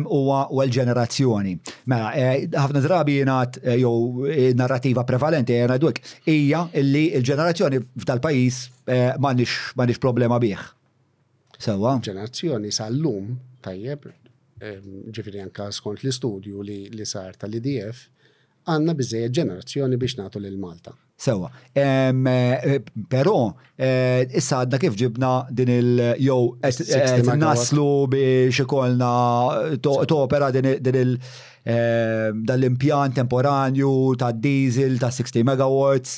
huwa l-ġenerazzjoni. Mela, eh, ħafna drabi jingħad jew narrativa prevalenti ngħidu hekk hija li l-ġenerazzjoni f'dal-pajjiż m'għandniex problema bih. Sewwa. Ġenerazzjoni sal-lum, tajjeb, ġifieri anka skont l-istudju li, li sar tal-IDF, għandna biżejjed ġenerazzjoni biex nagħtu lil Malta. Sewwa. Eh, però eh, issa għadna kif ġibna din il jew qed naslu biex ikollna topera din il dan l-impjant temporanju ta' diesel ta' 60 megawatts.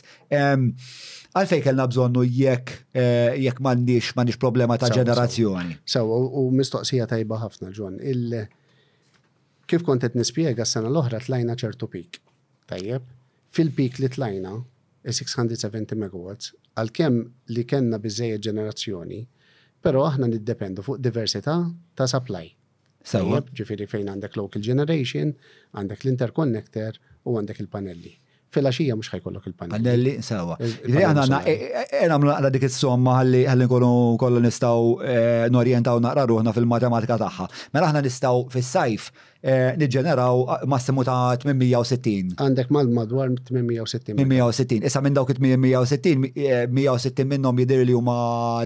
Għalfejn kellna bżonnu jekk eh, jekk m'għandniex m'għandniex problema ta' ġenerazzjoni. Sew, u mistoqsija tajba ħafna, John. Il kif kont qed nispjega s-sena l-oħra tlajna ċertu pik. Tajjeb, fil-pik li tlajna, 670 megawatts, għalkemm li kellna biżejjed ġenerazzjoni, però aħna niddependu fuq diversità ta' supply. Sewwa. Ġifieri fejn għandek local generation, għandek l-interconnector u għandek il-panelli. Filgħaxija mhux ħajkollok il-panelli. Panelli, sewwa. Ġifieri aħna għandna e, e, e, nagħmlu naqra dik is-somma ħalli ħalli nkunu kollu nistgħu norjentaw naqra ruħna fil-matematika tagħha. Mela aħna nistgħu fis-sajf niġġeneraw massimu ta' 860. Għandek mal-madwar 860. 860. Issa minn dawk 860, 160 minnhom jidher li huma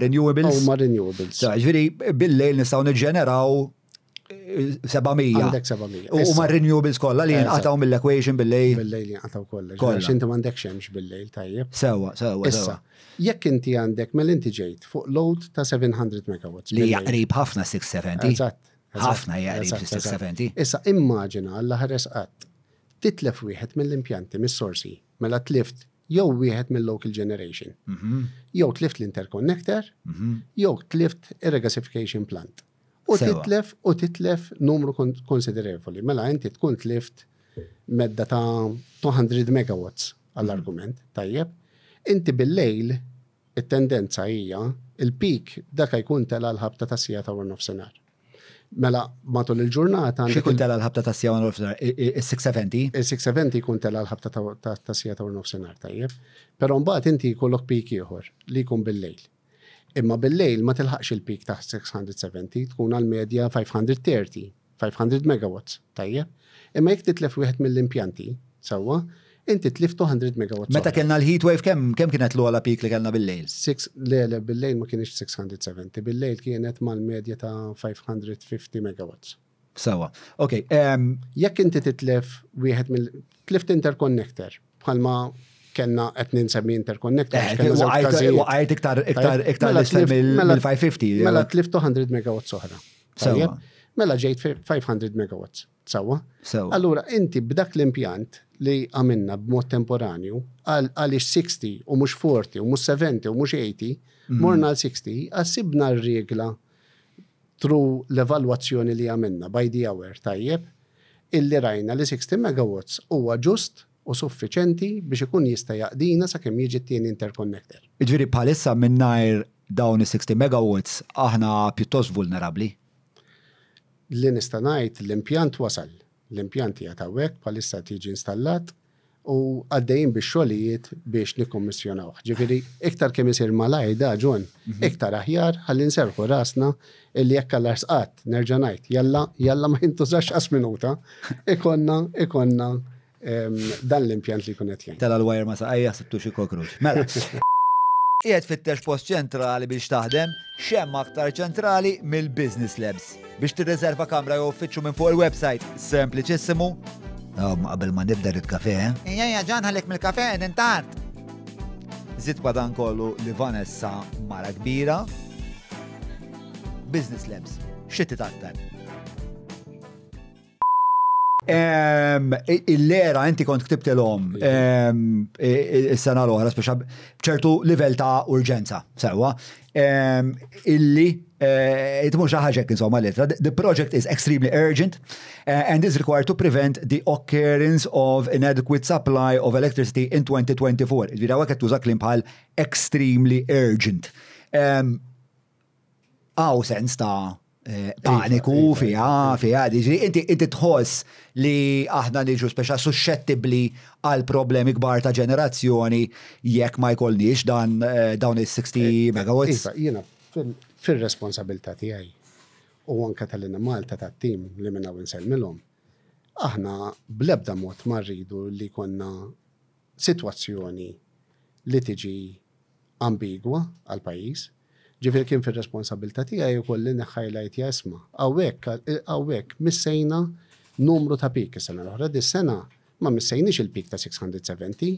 renewables. Huma renewables. Ġifieri bil-lejl nistgħu niġġeneraw 700. Eh, Għandek 700. U ma renewables kollha li jinqatgħu mill-equation bil-lejl. Bil-lejl jinqatgħu kollha. Għax inti m'għandek xemx bil-lejl tajjeb. Sewwa, sewwa. Issa, jekk inti għandek mela inti ġejt fuq load ta' 700 megawatts. Li qrib ħafna 670. Eżatt. Ħafna hija qrib 670. Issa immaġina alla ħares qatt titlef wieħed mill-impjanti mis-sorsi, mela tlift jew wieħed mill-local generation, mhm. jew tlift l-interconnector, mhm. jew tlift ir-regasification plant. U titlef u titlef numru konsiderevoli. Mela inti tkun tlift medda ta' 200 megawatts għall-argument, tajjeb. Inti bil-lejl It-tendenza hija, il-peak dak jkun tela' l-ħabta tas-siegħa ta' waranofsinhar. Mela matul il-ġurnata għandek. X'ikun tela' l-ħabta tas-siegħa waranofsinhar? Is-670? Is-670 jkun tela' l-ħabta tas-siegħa ta' waranofsinhar, tajjeb. Però mbagħad inti jkollok peak ieħor li jkun bil-lejl. Imma bil-lejl ma tilħaqx il-peak ta' 670, tkun għal medja 530. 500 megawatts, tajjeb. Imma jekk titlef wieħed mill-impjanti, sewwa, inti tlift 200 megawatts. Meta kellna l-heat wave kemm kemm kienet l-ogħla peak li kellna bil-lejl? Six, le, le, bil-lejl ma kienx 670, bil-lejl kienet mal-medja ta' 550 megawatts. Sewwa. Ok. Jekk inti titlef wieħed mill tlift interconnector, bħalma kellna qed ninsemmi interconnector. Eh, waqajt iktar iktar iktar mela mill-550. Mela tlift 200 megawatts oħra. Sewwa. Mela ġejt 500 megawatts. Sewwa. Sewwa. Allura inti b'dak l-impjant li għamilna b'mod temporanju għaliex 60 u mhux 40 u mhux 70 u mhux 80, mhm. morna għal 60, għasibna r-regla Through l-evalwazzjoni li għamilna by the hour tajjeb, illi rajna li 60 megawatts huwa ġust u suffiċenti biex ikun jista' jaqdina sakemm jiġi t-tieni interconnector. Jiġifieri bħalissa mingħajr dawn is-60 megawatts aħna pjuttost vulnerabbli? Li nista' ngħid l-impjant wasal. L-impjant qiegħed hawnhekk bħalissa qed jiġi installat u għaddejjin bix-xogħlijiet biex nikkummissjonawh. Ġifieri iktar kemm isir malajr da, John, iktar aħjar ħalli nserrħu rasna illi jekk Alla qatt, nerġa' ngħid, jalla jalla ma jintużax qas minuta, ikollna ikollna dan l-impjant li jkun qed jgħin. Tela' l-wire ma' saqajja ħsibtu xi cockroach. Mela. Qiegħed tfittex post ċentrali biex taħdem? X'hemm aktar ċentrali mill-Business Labs? Biex tirriserva kamra jew uffiċċju minn fuq il-website, sempliċissimu. Ma qabel ma nibda rrid kafe, eh? Ejja, ejja, ġan ħallik mill-kafe, qegħdin tard. Żid ma dan kollu li Vanessa mara kbira. Business Labs, xi titgħattar? Il-lera inti kont ktibtilhom is-sena l-oħra, speċa b'ċertu livell ta' urġenza, sewwa, illi eh, tmur xi ħaġa insomma l-ittra. The project is extremely urgent eh, and is required to prevent the occurrence of inadequate supply of electricity in 2024. Ġifieri hawnhekk qed tuża kliem bħal extremely urgent. Hawn sens ta' eh, paniku iva, iva, fiha, iva. fiha, diġri, inti inti tħoss li aħna niġu speċa suscettibbli għal problemi kbar ta' ġenerazzjoni jekk ma jkollniex dan eh, dawn is-60 eh, megawatts. Iva, jiena fil-responsabilità tiegħi u anke tal-Enemalta tat-tim li minn hawn insellmilhom, aħna bl-ebda mod ma rridu li konna sitwazzjoni li tiġi ambigwa għall-pajjiż. Ġifieri kien fir-responsabbiltà tiegħi wkoll li niħħajlajtja isma' hawnhekk hawnhekk missejna numru ta' peak is-sena l-oħra. Dis-sena ma missejniex il-peak ta' 670,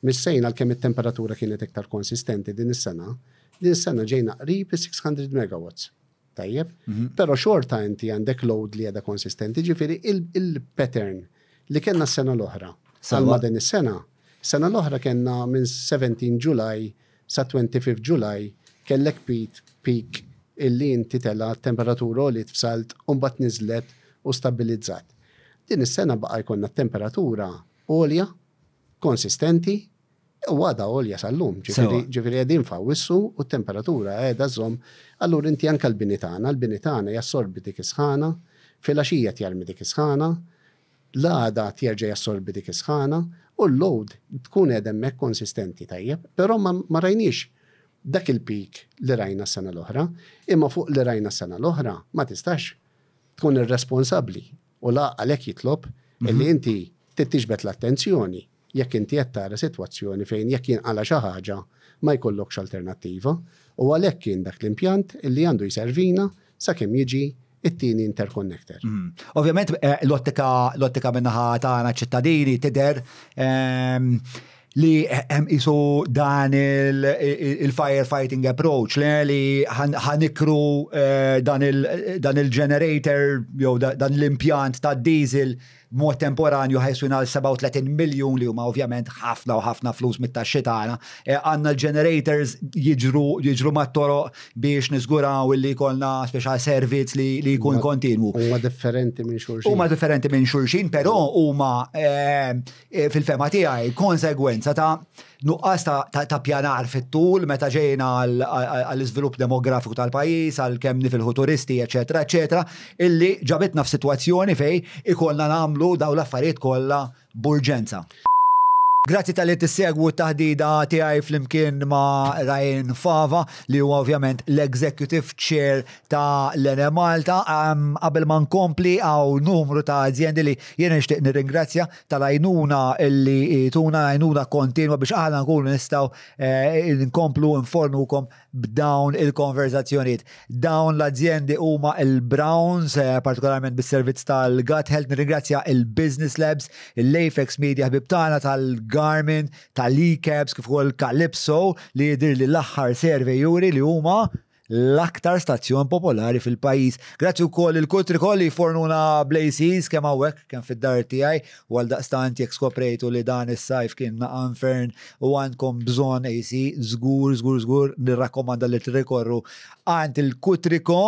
missejna għalkemm it-temperatura kienet iktar konsistenti din is-sena, din is-sena ġejna qrib is-600 megawatts. Tajjeb? Però xorta inti għandek load li qiegħda konsistenti, ġifieri il-pattern li kellna s-sena l-oħra għal ma' din is-sena, sena l-oħra kellna minn 17 July sa 25 July kellek peak, peak illi inti tela' t-temperatura għoliet f'salt u mbagħad niżlet u stabbilizzat. Din is-sena baqa' jkollna t-temperatura għolja, konsistenti, U għadha għolja sal-lum, ġifieri ġifieri qegħdin f'Awwissu u t-temperatura qiegħda żżomm. Allura inti anke l-bini tagħna, l-bini tagħna jassorbi dik is-sħana, filgħaxija tjarmi dik is-sħana, l-għada jerġa' jassorbi dik is-sħana u l-load tkun qiegħda hemmhekk konsistenti tajjeb, però ma ma rajniex dak il-peak li rajna s-sena l-oħra, imma fuq li rajna s-sena l-oħra ma tistax tkun irresponsabbli u l-għaqal hekk jitlob illi inti trid tiġbed l-attenzjoni jekk inti qed tara sitwazzjoni fejn jekk jinqala' xi ħaġa ma jkollokx alternattiva u għalhekk kien dak l-impjant illi għandu jservina sakemm jiġi t-tieni interconnector. Ovvjament l-ottika l-ottika min-naħa tagħna ċ-ċittadini tidher li hemm qisu dan il-firefighting approach le li ħa nikru dan il-generator jew dan l-impjant tad-diesel b'mod temporanju ħa jiswina għal 37 miljun li huma ovvjament ħafna u ħafna flus mit-taxxi tagħna. Eh, għandna l-generators jiġru jiġru mat-toroq biex niżguraw illi jkollna speċjal servizz li, li jkun kontinwu. Huma differenti minn xulxin. Huma differenti minn xulxin, però huma eh, eh, fil-fema tiegħi konsegwenza ta' Nuqqas ta' pjanar fit-tul meta ġejna għall-iżvilupp demografiku tal-pajjiż, għal kemm nifilħu turisti, eċetera, eċetera, illi ġabitna f'sitwazzjoni fejn ikollna nagħmlu dawn l-affarijiet kollha b'urġenza. Grazzi talli tissegwu t-taħdida tiegħi flimkien ma' Ryan Fava li huwa ovvjament l-Executive Chair ta' l-Enemalta. Qabel ma nkompli hawn numru ta' azjendi li jiena nixtieq nirringrazzja tal-għajnuna li tuna għajnuna kontinwa biex aħna nkunu nistgħu eh, nkomplu nfornukom b'dawn il-konverzazzjonijiet. Dawn l-azjendi huma il-Browns, eh, partikolarment bis-servizz tal-Gut Health, nirringrazzja il-Business Labs, il-Apex Media ħbib tagħna tal-Garmin, tal-eCabs kif ukoll Calypso li jidhir li l-aħħar survey juri li huma l-aktar stazzjon popolari fil-pajjiż. Grazzi wkoll il-Kutriko li jfornuna bl-ACs kemm hawnhekk kemm fid-dar tiegħi u għaldaqstant jekk skoprejtu li dan is-sajf kien naqa' infern u għandkom bżonn AC, żgur żgur żgur nirrakkomanda li tirrikorru għand il-Kutriko.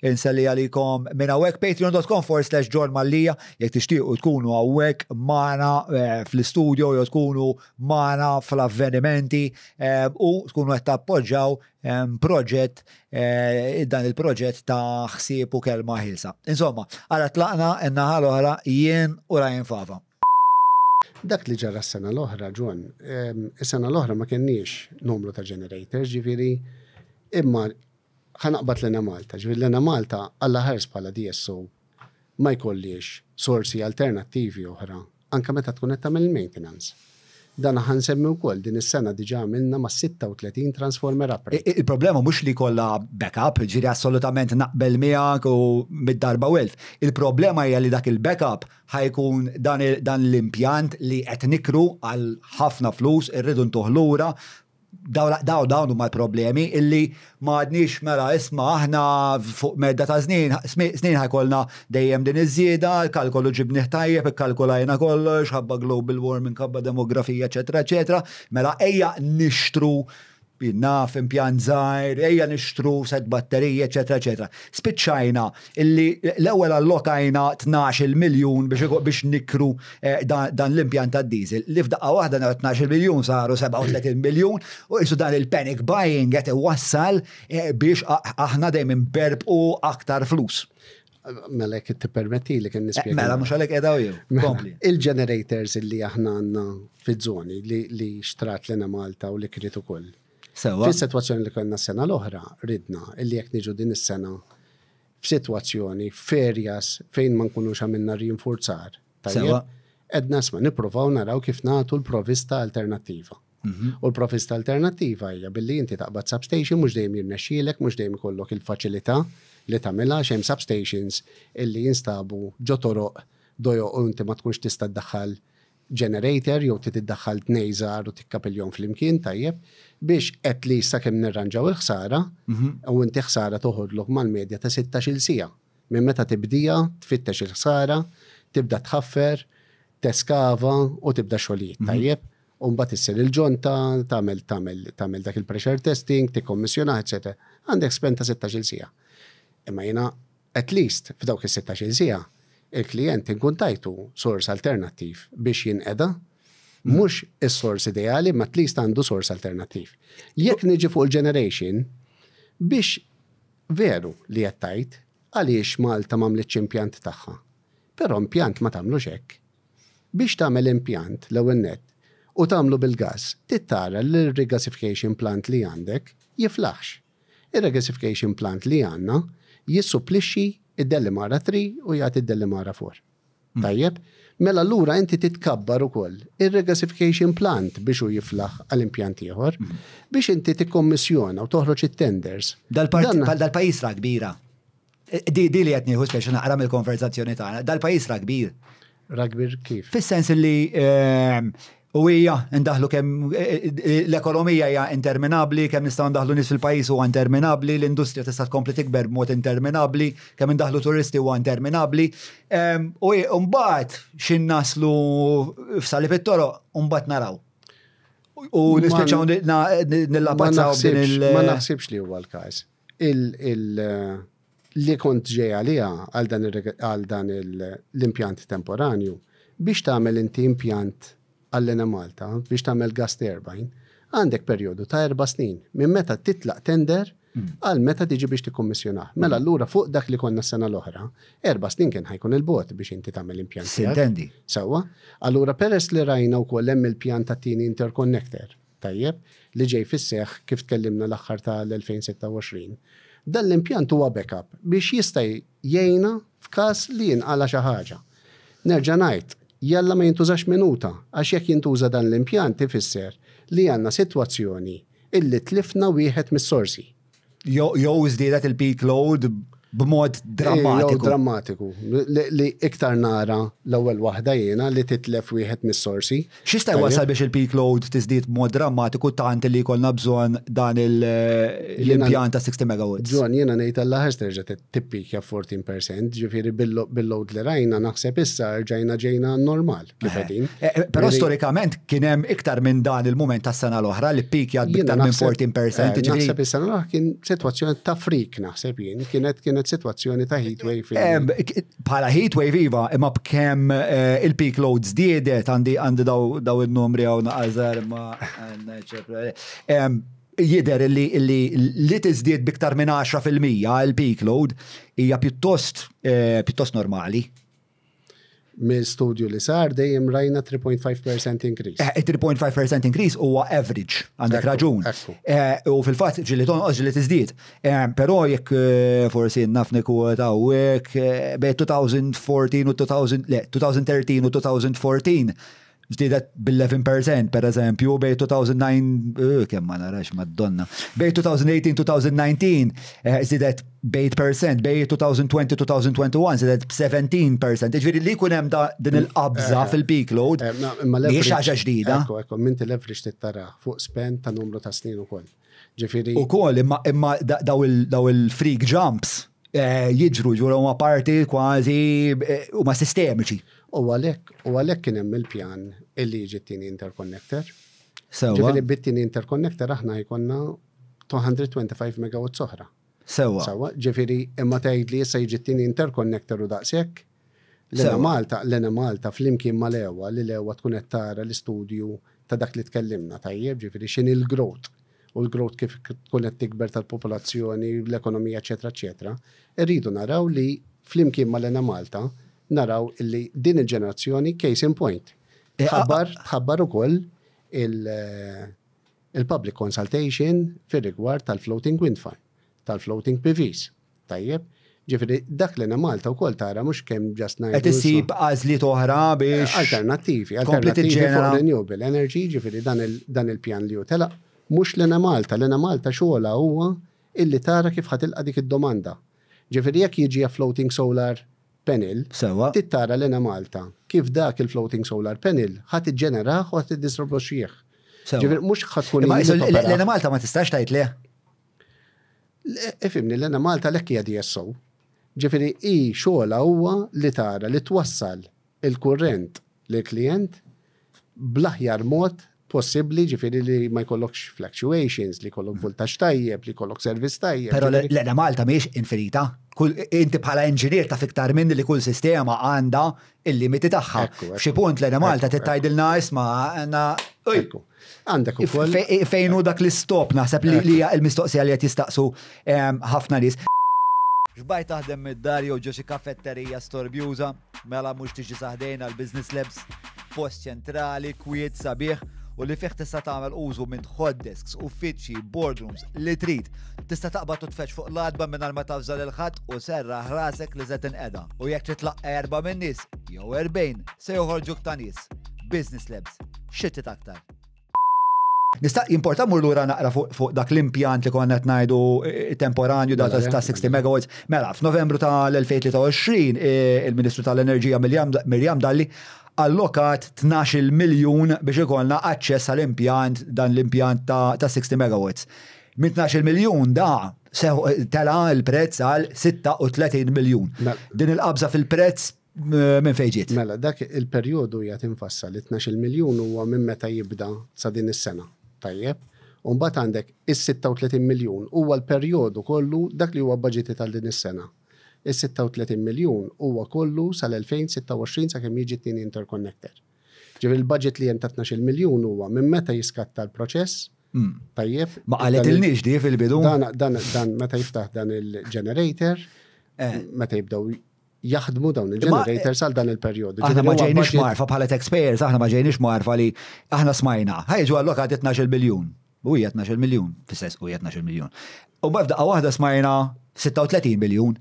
Inselli għalikom minn hawnhekk patreon.com forward slash John Mallia jekk tixtiequ tkunu hawnhekk magħna eh, fl-istudio jew tkunu magħna fl-avvenimenti eh, u tkunu qed tappoġġjaw eh, proġett dan il-proġett ta' ħsieb u kelma ħilsa. Insomma, għara tlaqna n-naħa l-oħra jien u Ryan Fava. Dak li ġara s-sena l-oħra, John, is-sena l-oħra ma kenniex numru ta' generators, ġifieri imma Ħa naqbad l-Enemalta, ġifieri l-Enemalta Alla ħares bħala DSO ma jkollhiex sorsi alternattivi oħra anke meta tkun qed tagħmel il-maintenance. Dan ħa nsemmi wkoll din is-sena diġà għamilna ma' 36 transformer uprate. Il-problema mhux li jkollha backup, ġifieri assolutament naqbel miegħek u mid-darba u elf. Il-problema hija li dak il-backup ħa jkun dan l-impjant li qed nikru għal ħafna flus, irridu ntuh lura, Daw dawn huma l-problemi illi ma għadniex mela isma' aħna fuq medda ta' snin, snin ħajkolna dejjem din iż-żieda, l-kalkolu ġibnih tajjeb, ikkalkulajna kollox, ħabba global warming, ħabba demografija, eċetera, eċetera. Mela ejja nixtru naf impjant żgħir, ejja nixtru set batteriji, eċetera, eċetera. Spiċċajna illi l-ewwel allokajna 12 miljun biex nikru eh, dan l-impjant tad-diesel li f'daqqa waħda nhar 12 miljun saru 37 miljun u qisu dan il-panic buying qed iwassal eh, biex aħna dejjem inberbqu aktar flus. Mela jekk tippermetti li kien eh, nispjega. Mela mhux għalhekk qiegħda jew. Mela, Kompli. Il-generators li aħna għandna fiż-żoni li xtrat l Malta u li kriet ukoll. Sewa. Fis-sitwazzjoni li kellna s-sena l-oħra, ridna illi jekk niġu din is-sena f'sitwazzjoni f'areas fejn ma nkunux għamilna rinforzar. Tajjeb, edna isma' nippruvaw naraw kif nagħtu l-provista alternattiva. Mhm. U l-provista alternattiva hija billi inti taqbad substation mhux dejjem jirnexxielek, mhux dejjem ikollok il-faċilità li tagħmilha x'hemm substations illi jinstabu ġo toroq dojo u inti ma tkunx tista' ddaħħal generator jew trid iddaħħal tnej żgħar u tikkapilhom flimkien tajjeb biex at least sakemm nirranġaw il-ħsara u inti ħsara toħodlok mal-medja ta' 16-il siegħa minn meta tibdieha tfittex il-ħsara, tibda tħaffer, teskava u tibda x-xogħlijiet tajjeb u mbagħad issir il-ġonta, tagħmel tagħmel tagħmel dak il-pressure testing, tikkommissjonah, eċċetera. Għandek spend ta' 16-il siegħa. Imma jiena At least f'dawk is-sittax-il siegħa, il-klijent inkun tajtu sors alternattiv biex jinqeda, mhux is-sors ideali imma at least għandu sors alternattiv. Jekk niġi fuq il-generation, biex veru li qed tgħid għaliex Malta m'għamlitx impjant tagħha. Però impjant ma tagħmlux hekk. Biex tagħmel impjant l-ewwel nett u tagħmlu bil-gass, trid tara li r-regasification plant li għandek jiflaħx. Ir-regasification plant li għandna jissupplixxi d-Delimara 3 u jagħti d-Delimara 4. Hmm. Tajjeb? Mela allura inti titkabbar ukoll ir-regasification plant biex hu jiflaħ għal impjant ieħor hmm. biex inti tikkommissjona u toħroġ it-tenders. Dal-pajjiż ra kbira. Di li qed nieħu speċi naqra mill-konverzazzjoni tagħna, dal-pajjiż ra kbir. Ra kbir kif? Fis-sens li ehm, u hija ndaħlu kemm eh, eh, l-ekonomija hija interminabbli, kemm nistgħu ndaħlu nies fil-pajjiż huwa interminabbli, l-industrija tista' tkompli tikber b'mod interminabbli, kemm indaħlu turisti huwa interminabbli. Ehm, u mbagħad x'in naslu f'salib it-toroq, u mbagħad naraw. U nispiċċaw nillapazzaw din il- Ma naħsibx li huwa l-każ. Li kont ġej għaliha għal dan l-impjant temporanju, biex tagħmel inti impjant għall-Enemalta, biex tagħmel gas turbine, għandek perjodu ta' erba' snin minn meta titlaq tender għal meta tiġi biex tikkummissjonah. Mela allura fuq dak li konna s-sena l-oħra, erba' snin kien ħa jkun il-bogħod biex inti tagħmel impjant tiegħek. Sintendi. Sewwa? Allura peress li rajna wkoll hemm il-pjan tat-tieni interconnector, tajjeb, li ġej fis-seħħ kif tkellimna l-aħħar ta' l-2026. Dan l-impjant huwa backup biex jista' jgħinna f'każ li jinqala' xi ħaġa. Nerġa' ngħid, jalla ma jintużax minuta, għax jekk jintuża dan l-impjant ifisser li għandna sitwazzjoni illi tlifna wieħed mis-sorsi. Jew żdiedet il-peak load b'mod drammatiku. Jew drammatiku. Li iktar nara l-ewwel waħda jiena li titlef wieħed mis-sorsi. X'jista' jwassal biex il-peak load tiżdied b'mod drammatiku tant li jkollna bżonn dan l-impjant ta' 60 megawatts? John, jiena ngħid Alla ħares terġa' tippikja 14%, ġifieri bil-load li rajna naħseb issa rġajna ġejna normal kif qegħdin. Però storikament kien hemm iktar minn dan il-mument tas-sena l-oħra li ppikjat b'iktar minn 14%. Naħseb is-sena l-oħra kien sitwazzjoni ta' freak naħseb jien, kienet kienet kienet sitwazzjoni ta' heat wave. Bħala heat wave iva, imma b'kemm eh, il-peak load żdiedet għandi għandi daw il-numri hawn naqażar imma jidher li li tiżdied biktar minn 10% il-peak load hija pjuttost eh, pjuttost normali. Mill-studju li sar dejjem rajna 3.5% increase. 3.5% eh, increase huwa average, għandek raġun. Eh, u fil-fatt ġili tonqos ġili tiżdied. Eh, però jekk forsi naf nikkwota hawnhekk bejn 2014 u 2000, le, 2013 u 2014 Żdiedet bil-11% per eżempju bej 2009 eh, kemm ma narax madonna. Bej 2018-2019 eh, żdiedet b'8%, bej 2020-2021 żdiedet b'17%. Ġifieri li jkun hemm din il-qabża eh, fil-peak load. Mhijiex ħaġa ġdida. Ekku, ekku, minti leverage tittara fuq spend ta' numru ta' snin ukoll. Ġifieri. Ukoll imma imma daw il-freak jumps jiġru ġuru huma parti kważi huma sistemiċi. U għalhekk u għalhekk kien hemm il-pjan illi jiġi t-tieni interconnector. Sewwa. Ġifieri bit-tieni interconnector aħna jkollna 225 megawatts oħra. Sewwa. Sewwa, ġifieri imma tgħid li issa jiġi t-tieni interconnector u daqshekk. L-Enemalta, l-Enemalta flimkien mal-EWA li l-EWA tkun qed tara l-istudju ta' dak li tkellimna tajjeb, ġifieri x'inhi l-growth u l-growth kif tkun qed tikber tal-popolazzjoni, l-ekonomija, eċetera, eċetera, irridu naraw li flimkien mal-Enemalta naraw illi din il-ġenerazzjoni case in point. Eh, tħabbar, tħabbar ukoll il-public consultation fir-rigward tal-floating wind farm, tal-floating PVs. Tajjeb, ġifieri dak li Malta wkoll tara mhux kemm ġast ngħidu. Qed isib għażliet oħra biex. Eh, alternattivi, alternattivi fuq renewable energy, ġifieri dan il-pjan li hu telaq, mhux l Malta, l Malta xogħla huwa illi tara kif ħatilqa dik id-domanda. Ġifieri jekk jiġi floating solar panel, Sewwa. trid tara l-Enemalta kif dak il-floating solar panel ħa tiġġenerah u ħa tiddistribwixxih. Sewwa. Ġifieri mhux ħa tkun Imma hi li isu toperah. l-Enemalta ma tistax tgħid le. Ifhimni, l-Enemalta għalhekk hija DSO. Ġifieri hi xogħolha huwa li tara li twassal il-kurrent lill-klijent bl-aħjar mod possibbli, ġifieri li ma jkollokx fluctuations, li jkollok vultaġġ tajjeb, li jkollok service tajjeb. Però l-Enemalta mhijiex infinita. Kull, inti bħala engineer taf iktar minni li kull sistema għandha il-limiti tagħha. F'xi punt l-Enemalta trid tgħidilna isma' għandna Ekku. Għandek ukoll. Fejn hu dak l-istop naħseb li hija l-mistoqsija li qed jistaqsu ehm, ħafna nies. Xbajt taħdem mid-dar jew ġo xi kafetterija storbjuża? Mela mhux tiġi sa ħdejna l-Business Labs, post ċentrali, kwiet, sabiħ u li fih tista' tagħmel użu minn hot desks, uffiċċji, boardrooms, li trid. Tista' taqbad u tfeġġ fuq l-għatba mingħajr ma tavża lil ħadd u serraħ rasek li se tinqeda. U jekk trid tlaqqa' erba' min-nies, jew 40, se joħorġuk ta' nies. Business Labs. Xi trid aktar? Nista' jimporta mur lura naqra fuq dak l-impjant li konna qed ngħidu eh, temporanju da ta' 60 megawatts. Mela, f'Novembru tal-2023 eh, il-Ministru tal-Enerġija Mirjam Dalli allokat 12 miljun biex ikollna aċċess għall-impjant dan l-impjant ta' 60 megawatts. Minn 12 miljun da tela l-prezz għal 36 miljun. Mela. Din il-qabża fil-prezz Minn fejn ġiet? Mela, dak il-perjodu qiegħed infassal, it-tnax-il miljun huwa minn meta jibda sa din is-sena. Tajjeb? U mbagħad għandek is-36 miljun huwa l-perjodu kollu dak li huwa budgeted għal din is-sena. Is-36 miljun huwa kollu sal-2026 sakemm jiġi t-tieni interconnector. Ġifieri l-budget li hemm ta' 12 miljun huwa minn meta jiskatta l-proċess, tajjeb. Ma qaletilniex di fil-bidu. Dan, dan, dan meta jiftaħ dan il-generator, eh. meta jibdew jaħdmu dawn il-generators għal dan il-perjodu. Aħna ma ġejniex marfa bħala taxpayers, aħna ma ġejniex marfa li aħna smajna. Ħajġu allokati 12 biljun. U hija 12 miljun, fis-sens u hija 12 miljun. U b'daqqa waħda smajna 36 biljun.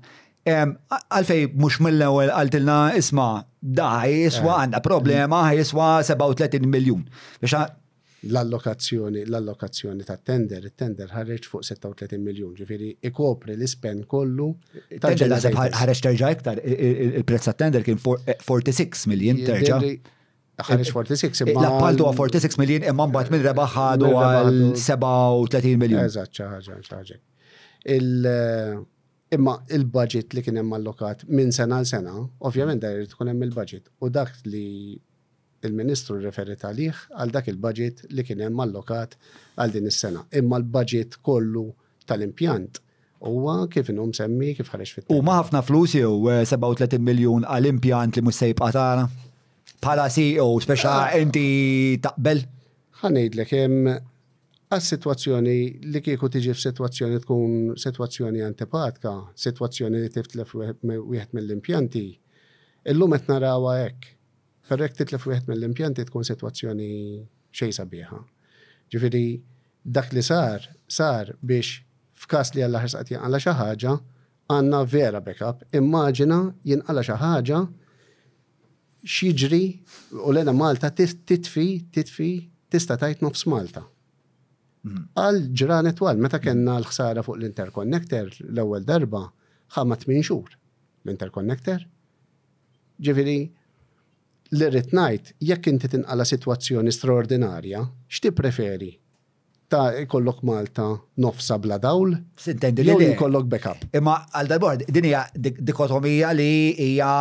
Għalfej mhux mill-ewwel qaltilna isma' da jiswa eh. għandna problema jiswa 37 miljun. Biex L-allokazzjoni l-allokazzjoni tat-tender, it-tender ħareġ fuq 36 miljun, ġifieri ikopri l-ispend kollu Tender naħseb ħareġ terġa' iktar, il-prezz tat-tender kien 46 miljun terġa'. Ħareġ 46 imma. L-appalt huwa 46 miljun imma mbagħad minn rebaħ ħadu għal 37 miljun. Eżatt, xi ħaġa, xi ħaġa. Imma il-budget li kien hemm allokat minn sena għal sena, ovvjament da jrid ikun hemm il-budget u dak li Il-Ministru rreferiet għalih għal dak il-budget li kien hemm allokat għal din is-sena. Imma l-budget kollu tal-impjant Huwa kif inhu msemmi kif ħareġ fit Huma ħafna flus jew 37 miljun għal impjant li mhux se jibqa' tagħna? Bħala CEO, speċa inti taqbel? Ħa ngħidlek hemm għas-sitwazzjoni li kieku tiġi f'sitwazzjoni tkun sitwazzjoni antipatka, sitwazzjoni li titlef wieħed mill-impjanti, illum qed narawha hekk. Però jekk titlef wieħed mill-impjanti tkun sitwazzjoni xejn sabiħa. Ġifieri dak li sar, sar biex f'każ li Alla ħares qatt jinqala' xi ħaġa, għandna vera backup. Immaġina jinqala' xi ħaġa x'jiġri u l-Enemalta titfi, titfi, tista' tgħid nofs Malta. Għal ġranet twal, meta kellna l-ħsara fuq l-interconnector l-ewwel darba, ħa ma' 8 xhur l-interconnector. Ġifieri, li rrid ngħid, jekk inti tinqala' sitwazzjoni straordinarja, x'tippreferi? Ta' jkollok Malta nofsha bla dawl? Sintendi li Jew le. jkollok backup? Imma għal darb'oħra din hija dikotomija li hija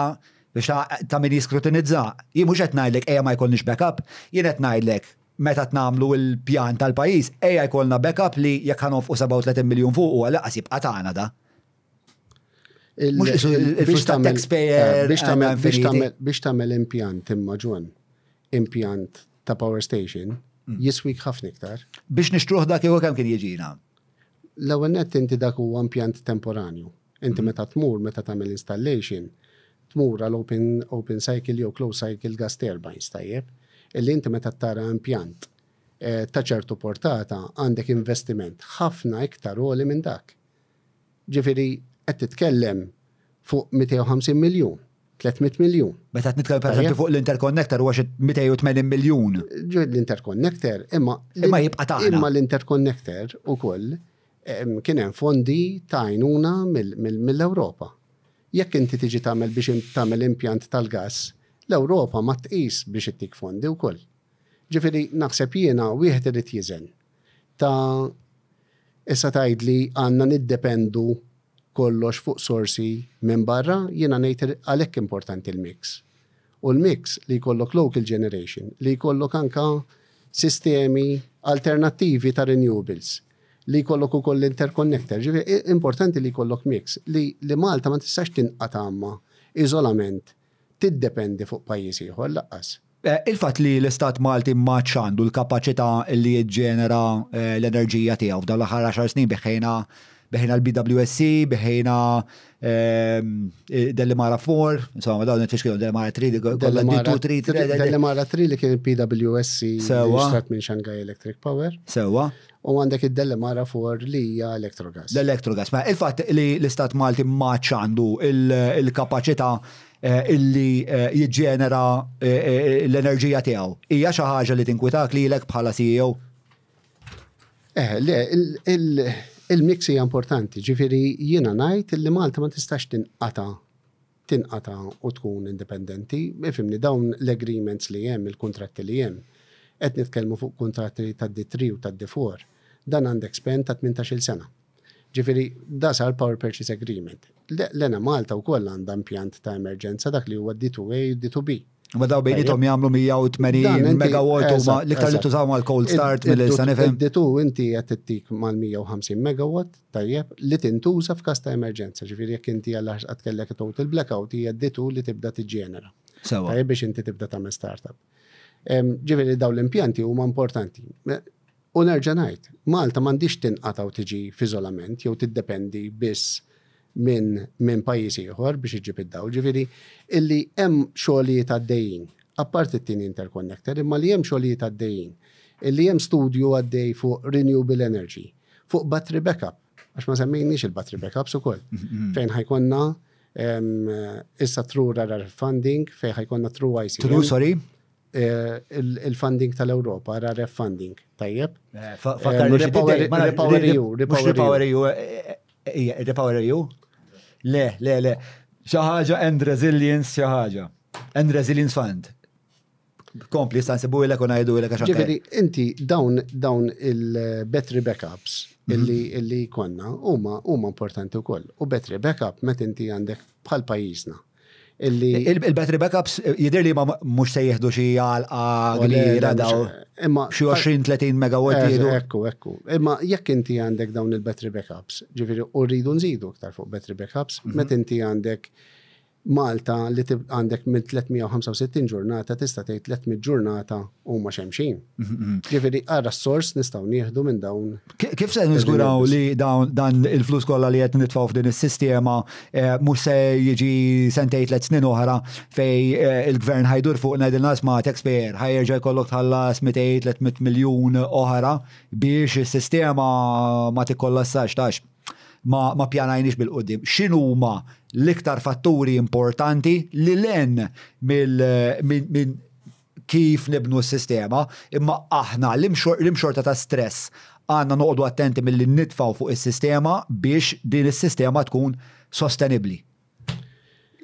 biex ta' min jiskrutinizza. Jien mhux qed ngħidlek ejja ma jkollniex backup, jien qed ngħidlek meta nagħmlu l-pjan tal-pajjiż ejja jkollna backup li jekk ħa nonfqu 37 miljun fuqu għal jibqa' tagħna da. Mhux qisu il-flus ta' taxpayer Biex tagħmel biex infiniti. tagħmel biex tagħmel impjant imma John, impjant ta' power station jiswik ħafna iktar. Biex nixtruh dak kieku kemm kien jiġina. L-ewwel nett inti dak huwa impjant temporanju. Inti meta tmur, meta tagħmel installation, tmur għal open cycle jew closed cycle gas turbines, tajjeb, illi inti meta tara impjant ta' ċertu portata għandek investiment ħafna iktar għoli minn dak. Ġifieri qed titkellem fuq 250 miljun, 300 miljun. Meta qed nitkellem pereżempju fuq l-interconnector huwa xi 280 miljun. Ġifieri l-interconnector, imma Imma jibqa' tagħna. Imma l-interconnector ukoll kien hemm fondi ta' għajnuna mill-Ewropa. Jekk inti tiġi tagħmel biex tagħmel impjant tal-gas, l-Ewropa ma tqis biex ittik fondi wkoll. Ġifieri naħseb jiena wieħed irid jiżen ta' issa tgħidli għandna niddependu kollox fuq sorsi minn barra, jiena ngħid għalhekk importanti l-mix. U l-mix li jkollok local generation, li jkollok anka sistemi alternattivi ta' renewables, li jkollok ukoll interconnector. Ġifieri importanti li jkollok mix li Malta ma tistax tinqata' ma iżolament tiddependi fuq pajjiż ieħor lanqas. Il-fatt li l-Istat Malti ma għandu l-kapaċità li jiġġenera l-enerġija tiegħu f'dawn l-aħħar 10 snin bigħna l-BWSC, bigħna Delimara 4, insomma dawn it-tfixkilu Delimara 3, kollha D2, 3, 3, Delimara 3 li kien il-PWSC li xtrat minn Shanghai Electric Power. U għandek id-Delimara 4 li hija Electrogas. L-Electrogas. Ma il-fatt li l-Istat Malti ma għandu il-kapaċità illi jiġġenera l-enerġija tiegħu. Hija xi ħaġa li tinkwitak lilek bħala CEO? Le, il-mix hija importanti. Ġifieri jiena ngħid li Malta ma tistax tinqata u tkun indipendenti. Ifhimni, dawn l-agreements li hemm, il-kontratti li hemm, qed nitkellmu fuq kontratti ta' D3 u ta' D4. Dan għandek spend ta' 18-il sena. Ġifieri, da sar Power Purchase Agreement. L-Enemalta wkoll għandha impjant ta' emerġenza dak li huwa D2A u D2B. Ma daw bejniethom jagħmlu 180 Dan inti megawatt huma l-iktar li tużaw mal-cold start mill-issa nifhem. Id-D2 inti qed tittik mal-150 megawatt tajjeb li tintuża f'każ ta' emerġenza. Ġifieri jekk inti għal qatt kellek total blackout hija D2 li tibda tiġġenera. Tajjeb biex inti tibda tagħmel startup. Ġifieri dawn l-impjanti huma importanti. U nerġa' ngħid, Malta m'għandix tinqata' u tiġi f'iżolament jew tiddependi biss minn pajjiż ieħor biex iġib id-dawl. Ġifieri illi hemm xogħlijiet għaddejjin, apparti t-tieni interconnector, imma li hemm xogħlijiet għaddejjin, illi hemm studju għaddej fuq renewable energy, fuq battery backup, għax ma semmejniex il-battery backups ukoll, fejn ħa jkollna issa through RRF funding, fejn ħa jkollna through ICM. Through, sorry? Il-funding tal-Europa, RRF funding, tajjeb? Fakkar li xi tidej, ma nafx, Repower EU, mhux Repower Repower EU. EU, ija, Repower EU? Le, le, le. Xi ħaġa and Resilience xi ħaġa. And Resilience Fund. Kompli, sta nsibu ilek u ngħidu ilek għax anke- Ġifieri, inti dawn il-battery backups illi konna huma importanti wkoll. U battery backup meta inti għandek bħal pajjiżna. Illi Il-battery backups jidher li ma mhux se jieħdu xi għalqa kbira daw. Imma Xi 20-30 megawatt jieħdu. Ekku, ekku. Imma jekk inti għandek dawn il-battery backups, ġifieri u rridu nżidu iktar fuq battery backups, meta inti għandek Malta li għandek minn 365 ġurnata tista' tgħid 300 ġurnata huma xemxin. Ġifieri ara s-sors nistgħu nieħdu minn dawn. Kif se niżguraw li dan il-flus kollha li qed nitfgħu f'din is-sistema eh, mhux se jiġi sentejn tliet snin oħra fej eh, il-gvern ħajdur fuq ngħidilna isma' taxpayer ħajerġa' jkollok tħallas 200-300 miljun oħra biex is-sistema ma tikkollassax tax ma, ma pjanajniex bil-qudiem. X'inhuma l-iktar fatturi importanti li len mill minn kif nibnu s-sistema, imma aħna l-imxorta ta' stress għandna noqogħdu attenti milli nitfgħu fuq is-sistema biex din is-sistema tkun sostenibbli.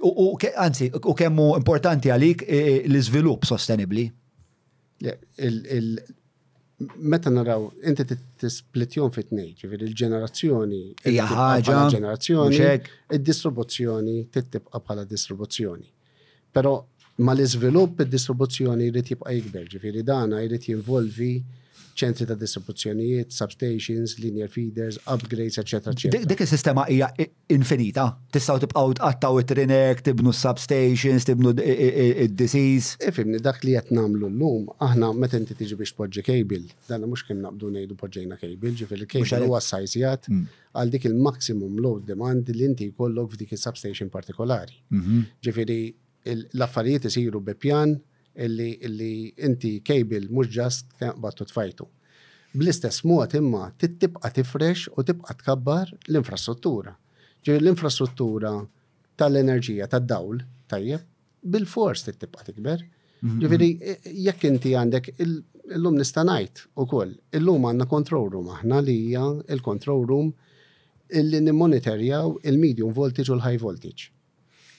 U, anzi, u kemm hu importanti għalik e, e, l-iżvilupp sostenibbli? Meta naraw, inti tisplitjom fit tnej, ġifieri il-ġenerazzjoni. Hija ħaġa. Ġenerazzjoni, id-distribuzzjoni tibqa' bħala distribuzzjoni. Però mal-iżvilupp id-distribuzzjoni jrid jibqa' jikber, ġifieri dana jrid jinvolvi ċentri ta' distribuzzjonijiet, substations, linear feeders, upgrades, eċetera, eċetera. Dik is-sistema hija infinita. Tistgħu tibqgħu tqattgħu it-trinek, tibnu substations, tibnu id-DCs. Ifhimni, dak li qed nagħmlu llum, aħna meta inti tiġi biex tpoġġi cable, dan mhux kemm naqbdu ngħidu poġġejna cable, ġifieri il-cable huwa sajzjat għal dik il-maximum load demand li inti jkollok f'dik il-substation partikolari. Mhm. Ġifieri l-affarijiet isiru bi pjan illi, illi inti cable mhux just battu tfajtu. Bl-istess mod imma tibqa' tifrex u tibqa' tkabbar l-infrastruttura. Ġifieri l-infrastruttura tal-enerġija tad-dawl, tajjeb, bil-fors trid tibqa' tikber. Mhm. Ġifieri jekk inti għandek illum nista' ngħid ukoll, illum għandna control room aħna li hija il-control room illi nimmonitorjaw il-medium voltage u l-high voltage.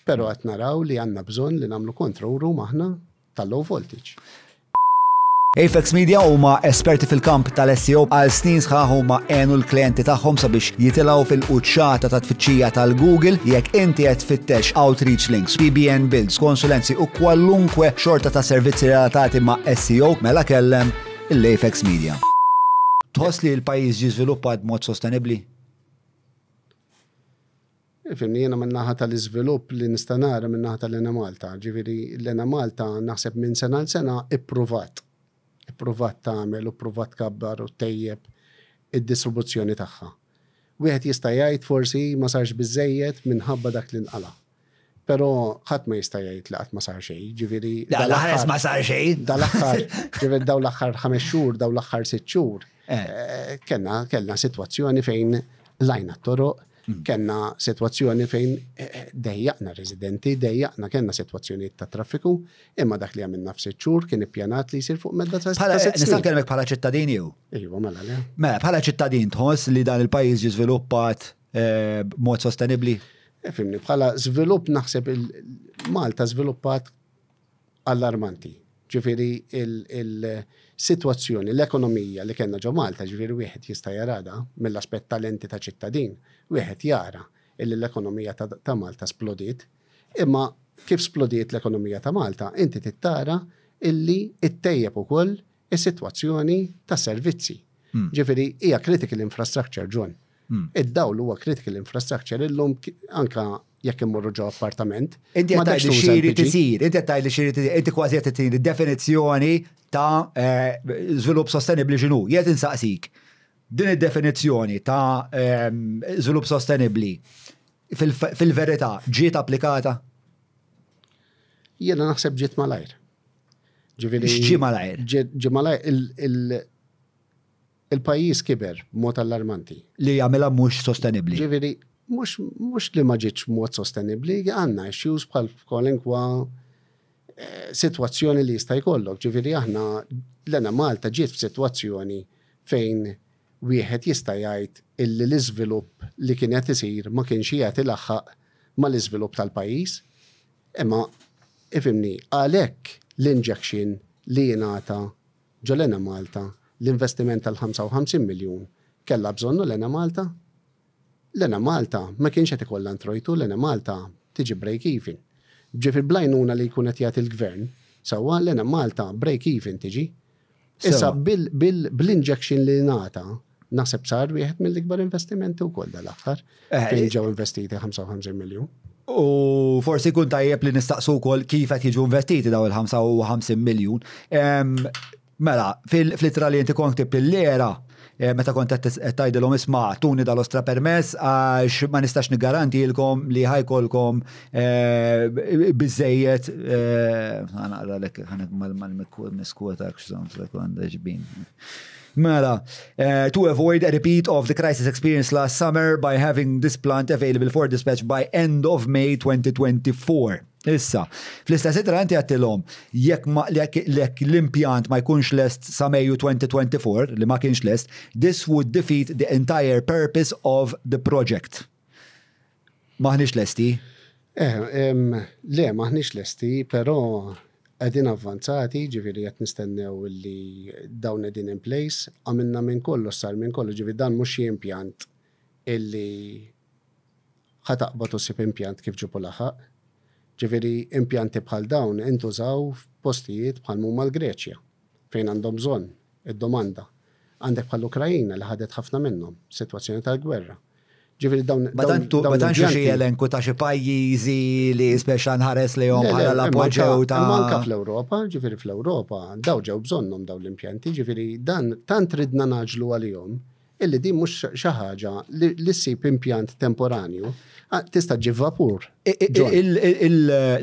Però qed naraw li għandna bżonn li nagħmlu control room aħna tal-low voltage. Apex Media huma esperti fil-kamp tal-SEO għal snin sħaħ huma għenu l-klijenti tagħhom sabiex jitilgħu fil-quċċata ta' tfittxija tal-Google jekk inti qed tfittex outreach links, PBN builds, konsulenzi u kwalunkwe xorta ta' servizzi relatati ma' SEO mela kellem l-Apex Media. Tħoss li l-pajjiż ġie żviluppat b'mod sostenibbli? Ifhimni, jiena min-naħa tal-iżvilupp li nista' nara min-naħa tal-Enemalta, ġifieri l-Enemalta naħseb minn sena għal sena ippruvat, ippruvat tagħmel u ppruvat tkabbar u ttejjeb id-distribuzzjoni tagħha. Wieħed jista' jgħid forsi ma sarx biżżejjed minħabba dak li nqala'. Però ħadd ma jista' jgħid li qatt ma sar xejn, ġifieri. Dal-aħħar ma sar xejn. Dal-aħħar, ġifieri dawn l-aħħar ħames xhur, dawn l-aħħar sitt xhur, eh. Kellna kellna sitwazzjoni fejn lajna t-toroq, mm. kellna sitwazzjoni fejn eh, eh, dejjaqna residenti, dejjaqna kellna sitwazzjonijiet ta' traffiku, imma dak li għamilna f'sitt xhur kien ippjanat li jsir fuq medda ta' sitt Nista' nkellmek bħala ċittadin jew? Iva, mela le. Mela, bħala ċittadin tħoss li dan il-pajjiż ġi żviluppat b'mod sostenibbli? Fimni, bħala żvilupp naħseb Malta żviluppat allarmanti. Ġifieri il-sitwazzjoni, l-ekonomija li kellna ġo Malta, ġifieri wieħed jista' jarada mill-aspett tal-enti ta' ċittadin, wieħed jara illi l-ekonomija ta' Malta splodiet, imma kif splodiet l-ekonomija ta' Malta, inti trid tara illi ttejjeb ukoll is-sitwazzjoni tas-servizzi. Hmm. Ġifieri hija critical infrastructure, John. Hmm. Id-dawl huwa critical infrastructure illum anka jekk immorru ġo appartament. Inti qed tgħid li xiri tisir, inti qed tgħid li xiri tisir, inti kważi qed tgħid definizzjoni ta' eh, żvilupp sostenibbli x'inhu. Jien insaqsik. Din id-definizzjoni ta' ehm, żvilupp sostenibbli fil-verità ġiet applikata? Jiena naħseb ġiet malajr. Ġifieri. X'ġie malajr? Ġie malajr il-pajjiż kiber b'mod allarmanti. Li jagħmilha mhux sostenibbli. Ġifieri, mhux li ma ġietx b'mod sostenibbli, għandna issues bħal kwalinkwa eh, sitwazzjoni li jista' jkollok. Ġifieri aħna l-Enemalta ġiet f'sitwazzjoni fejn wieħed jista' jgħid illi l-iżvilupp li kien qed isir ma kienx qiegħed ilaħħaq mal-iżvilupp tal-pajjiż. Imma ifhimni, għalhekk l-injection li jingħata ġo l-Enemalta, l-investiment tal-55 miljun kellha bżonnu l-Enemalta? L-Enemalta ma kienx qed ikollha introjtu, l-Enemalta tiġi break even. Ġifieri bl-għajnuna li jkun qed jagħti l-gvern, sewwa l-Enemalta break even tiġi. Issa bl-injection li ngħata, naħseb sar wieħed mill-ikbar investimenti wkoll dal-aħħar eh, fejn ġew investiti 55 miljun. U forsi jkun tajjeb li nistaqsu wkoll kif qed jiġu investiti daw il-55 miljun. Mela, fil-ittra li inti kont ktibt lill-ERA, meta kont qed tgħidilhom isma' tuni dal-ostra permess għax ma nistax niggarantilkom li ħa jkollkom biżżejjed ħa naqralek ħa mal-miskwotak x'żomm sekonda ġbin. Mela, to avoid a repeat of the crisis experienced last summer by having this plant available for dispatch by end of May 2024. Issa, fl-istess ittra inti għedtilhom jekk ma jekk l-impjant ma jkunx lest sa Mejju 2024, li ma kienx lest, this would defeat the entire purpose of the project. M'aħniex lesti? Eh, le, m'aħniex lesti, però qegħdin avvanzati, ġifieri qed nistennew li dawn qegħdin in place, għamilna minn kollox, sar minn kollox, ġifieri dan mhux xi impjant illi Ħa taqbad u ssib impjant kif ġieb u laħaq. Ġifieri impjanti bħal dawn intużaw f'postijiet bħal m'huma l-Greċja, fejn għandhom bżonn, id-domanda. Għandek bħall-Ukraina li ħadet ħafna minnhom, sitwazzjoni tal-gwerra. Ġifieri dawn Ma dawn tant ma tantx hu xi l-impjanti. elenku ta' xi pajjiżi li speċa nħares lejhom Le, le, bħala imma anka l-apoġew ta' imma anka fl-Ewropa, ġifieri fl-Ewropa dawn ġew bżonnhom dawn l-impjanti, ġifieri dan tant ridna ngħaġġlu għalihom Illi din mhux xi ħaġa li ssib impjant temporanju, tista' ġġib vapur.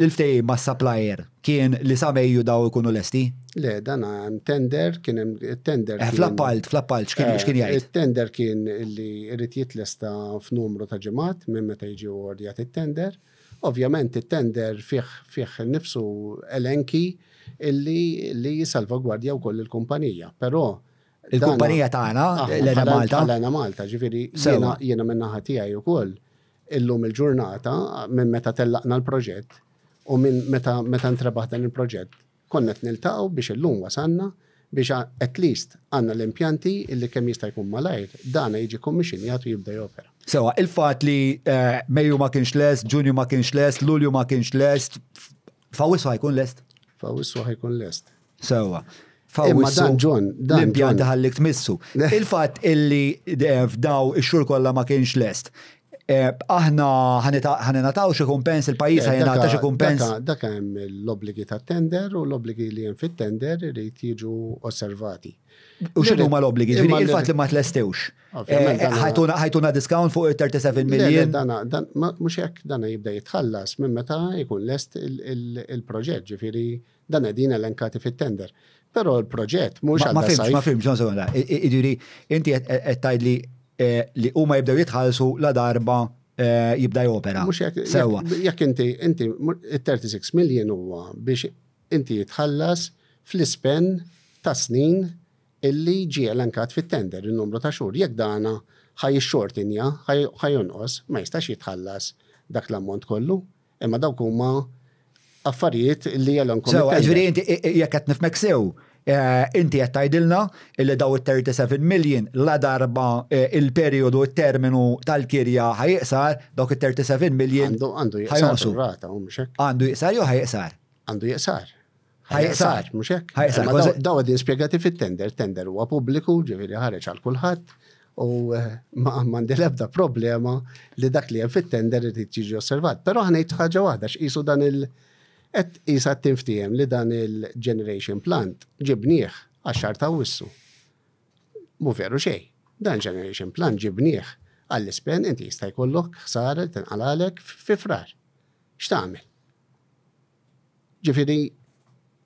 Il-ftehim mas-supplier kien li sa Mejju daw ikunu lesti? Le, dan hemm tender, kien hemm tender. Eh, fl-appalt, fl-appalt, x'kien jgħid? Il-tender kien li jrid jitlesta f'numru ta' ġimgħat minn meta jiġi awardjat it-tender. Ovvjament it-tender fih fih innifsu elenki illi li jissalvagwardja wkoll il-kumpanija, però Il-kumpanija tagħna, l-Ena Malta. L-Ena Malta, ġifieri jiena jiena minn naħa tiegħi wkoll illum il-ġurnata minn meta tellaqna l-proġett u minn meta meta ntrebaħ dan il-proġett konna qed niltaqgħu biex illum wasalna biex at least għandna l-impjanti illi kemm jista' jkun malajr dana jiġi commissionjat u jibda jopera. Sewa, il-fatt li eh, Mejju ma kienx lest, Ġunju ma kienx lest, Lulju ma kienx lest, F'Awwissu ħajkun lest? F'Awwissu ħajkun lest. Sewa. Imma dan John, dan l-impjant ħallik tmissu. Il-fatt illi eh, f'daw ix-xhur kollha ma kienx lest. Eh, aħna ħaningħataw xi kumpens, il-pajjiż eh, ħaningħata xi kumpens. Dak hemm l-obbligi tat-tender u l-obbligi li hemm fit-tender irid jiġu osservati. U x'inhu huma l-obbligi? Ġifieri il-fatt li ma tlestewx. Eh, ħajtuna discount fuq il-37 million. Dana, dan, mhux hekk dana jibda jitħallas minn meta jkun lest il-proġett, ġifieri dan qegħdin elenkati fit-tender. Però l-proġett mhux Ma fimx, ma fimx, non sekonda. Ġifieri inti qed tgħidli eh, li huma jibdew jitħallsu la darba eh, jibda jopera. Mhux hekk. Sewwa. Jekk inti inti il-36 million huwa biex inti jitħallas fl-ispenn ta' snin illi ġie elenkat fit-tender, in-numru ta' xhur. Jekk dana ħa jixxortinja, ħa jonqos, ma jistax jitħallas dak l-ammont kollu. Imma dawk huma affarijiet li jelenkom. Sewa, ġifieri inti jekk qed nifhmek sew, eh, inti qed tgħidilna illi daw it-37 million la darba eh, il-perjodu it-terminu tal-kirja ħajiqsar dawk it-37 million għandu jiqsar rata, mhux hekk. Għandu jiqsar jew ħajiqsar? Għandu jiqsar. Ħajiqsar. Mhux hekk? Ħajiqsar. Daw qegħdin spjegati fit-tender, tender huwa pubbliku, ġifieri ħareġ għal kulħadd u eh, ma m'għandi l-ebda problema li dak li hemm fit-tender irid jiġi osservat. Però ħanejt ħaġa waħda x'qisu dan il- qed qisha tinftiehem li dan il-generation plant ġibnieh għax-xahar ta' Awwissu. Mhu veru xejn. Dan generation plant ġibnieh għall-ispen inti jista' jkollok ħsara li tinqalalek fi Frar. X'tagħmel? Ġifieri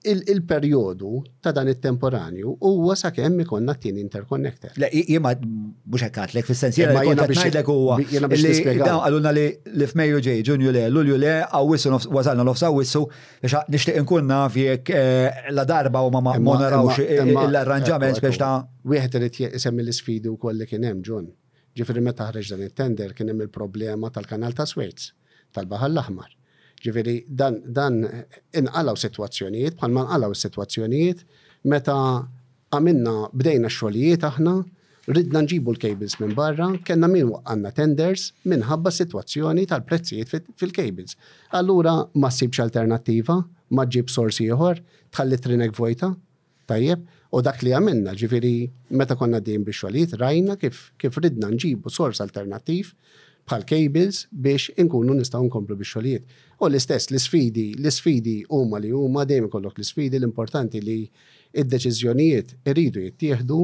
il-perjodu ta' dan it-temporanju huwa sakemm ikollna t-tieni interconnector. Le, jien ma mhux hekk għadlek fis-sens jiena kont qed ngħidlek huwa jiena biex nispjega. Dawn qalulna li li f'Mejju ġej, Ġunju le, Lulju le, Awwissu nofs wasalna nofs Awwissu biex nixtieq inkun naf jekk eh, la darba huma ma narawx l-arranġament biex ta' Wieħed irid isemmi l-isfidi wkoll li kien hemm, John. Ġifieri meta ħareġ dan it-tender kien hemm il-problema tal-Kanal ta' Suez, tal-Baħar l-Aħmar. Ġifieri dan dan inqalgħu sitwazzjonijiet bħalma nqalgħu s-sitwazzjonijiet meta għamilna bdejna x-xogħlijiet aħna Ridna nġibu l-cables minn barra, kellna min waqqalna tenders minħabba s-sitwazzjoni tal-prezzijiet fil-cables. Allura ma ssibx alternattiva, ma ġġib sors ieħor, tħalli t-trinek vojta. Tajjeb? U dak li għamilna, ġifieri meta konna għaddejjin bix-xogħlijiet rajna kif kif ridna nġibu sors alternattiv bħal cables biex inkunu nistgħu nkomplu bix-xogħlijiet. U l-istess l-isfidi, l-isfidi huma li huma, dejjem ikollok l-isfidi, l-importanti li d-deċiżjonijiet iridu jittieħdu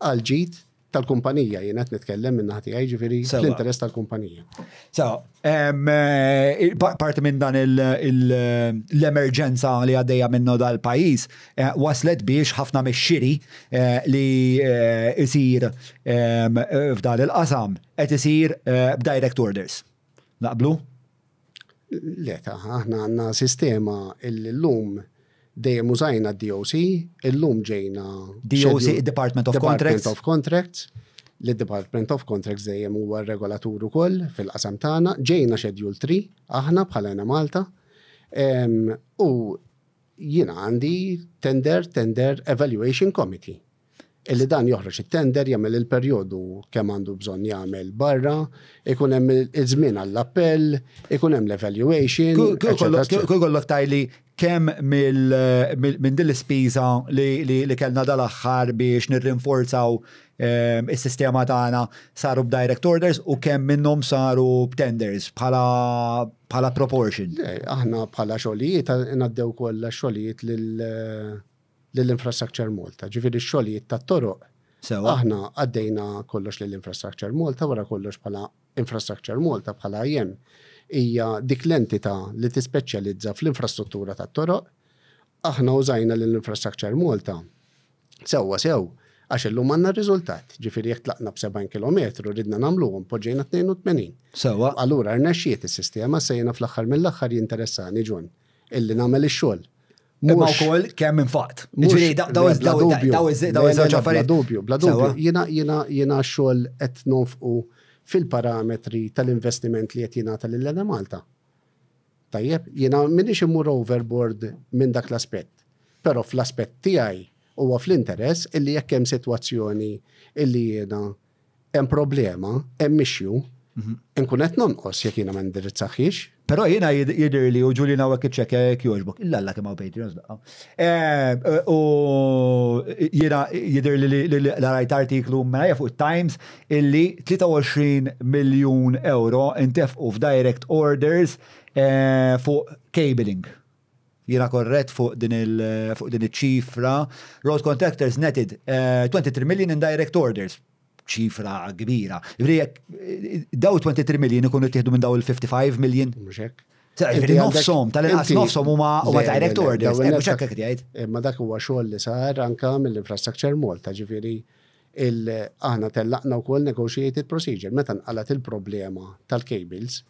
għall-ġid tal-kumpanija, jien qed nitkellem minn naħa tiegħi ġifieri fl-interess tal-kumpanija. So, eh, parti minn dan l-emerġenza li għaddejja minnu dal-pajjiż eh, waslet biex ħafna mix-xiri eh, li isir f'dan il-qasam qed isir b'direct orders. Naqblu? Le ta' aħna għandna sistema illi llum dejjem użajna d-DOC, illum ġejna. DOC, Department of Contracts. Department of Contracts, li Department of Contracts dejjem huwa regolatur ukoll fil-qasam tagħna, ġejna Schedule 3 aħna bħala Enemalta. U jiena għandi tender tender evaluation committee. Illi dan joħroġ it-tender, jagħmel il-perjodu kemm għandu bżonn jagħmel barra, ikun hemm iż-żmien għall-appell, ikun hemm l-evaluation. Kull kollok tajli kemm minn din l-ispiża li kellna dal-aħħar biex nirrinforzaw ehm, is-sistema tagħna saru b'direct orders u kemm minnhom saru b'tenders bħala proportion. Aħna bħala xogħlijiet ngħaddew kollha xogħlijiet lil lill-Infrastructure Malta, ġifieri x-xogħlijiet tat-toroq. Sewa. Aħna għaddejna kollox lill-Infrastructure Malta wara kollox bħala Infrastructure Malta bħala IM hija dik l-entità li tispeċjalizza fl-infrastruttura tat-toroq. Aħna użajna lill-Infrastructure Malta sewwa sew għax illum għandna r-riżultat. Ġifieri jekk tlaqna b'70 kilometru ridna nagħmluhom poġġejna 82. Sewwa. Allura rnexxiet is-sistema issa jiena fl-aħħar mill-aħħar jinteressani John illi nagħmel ix-xogħol. Imma wkoll kemm infaqt. Ġifieri daw iż-żewġ affarijiet. Dubju, bla dubju. Jiena jiena jiena xogħol qed nonfqu fil-parametri tal-investiment li qed jingħata lil Enemalta. Tajjeb, jiena m'iniex immur overboard minn dak l-aspett. Però fl-aspett tiegħi huwa fl-interess illi jekk hemm sitwazzjoni illi jiena hemm problema, hemm issue, inkun qed nonqos jekk jiena ma nindirizzaħiex. Però jiena jidhirli u Julian hawnhekk iċċekkja jekk jogħġbok. Illa Alla kemm hawn Patreons daqqa. Eh, u jiena jidhirli li rajt artiklu mela fuq Times illi 23 miljun euro intefqu f'direct orders eh, fuq cabling. Jiena korrett fuq din il fuq din iċ-ċifra. Road contractors netted 23 million in direct orders. Ċifra kbira. Ġifieri jekk daw 23 million ikunu ttieħdu minn daw il-55 million. Mhux hekk. Ġifieri nofshom, tal-inqas nofshom huma huma direct orders. Mhux hekk qed jgħid. Imma dak huwa xogħol li sar anke mill-Infrastructure Malta, ġifieri aħna tellaqna wkoll negotiated procedure. Meta nqalgħet il-problema tal-cables,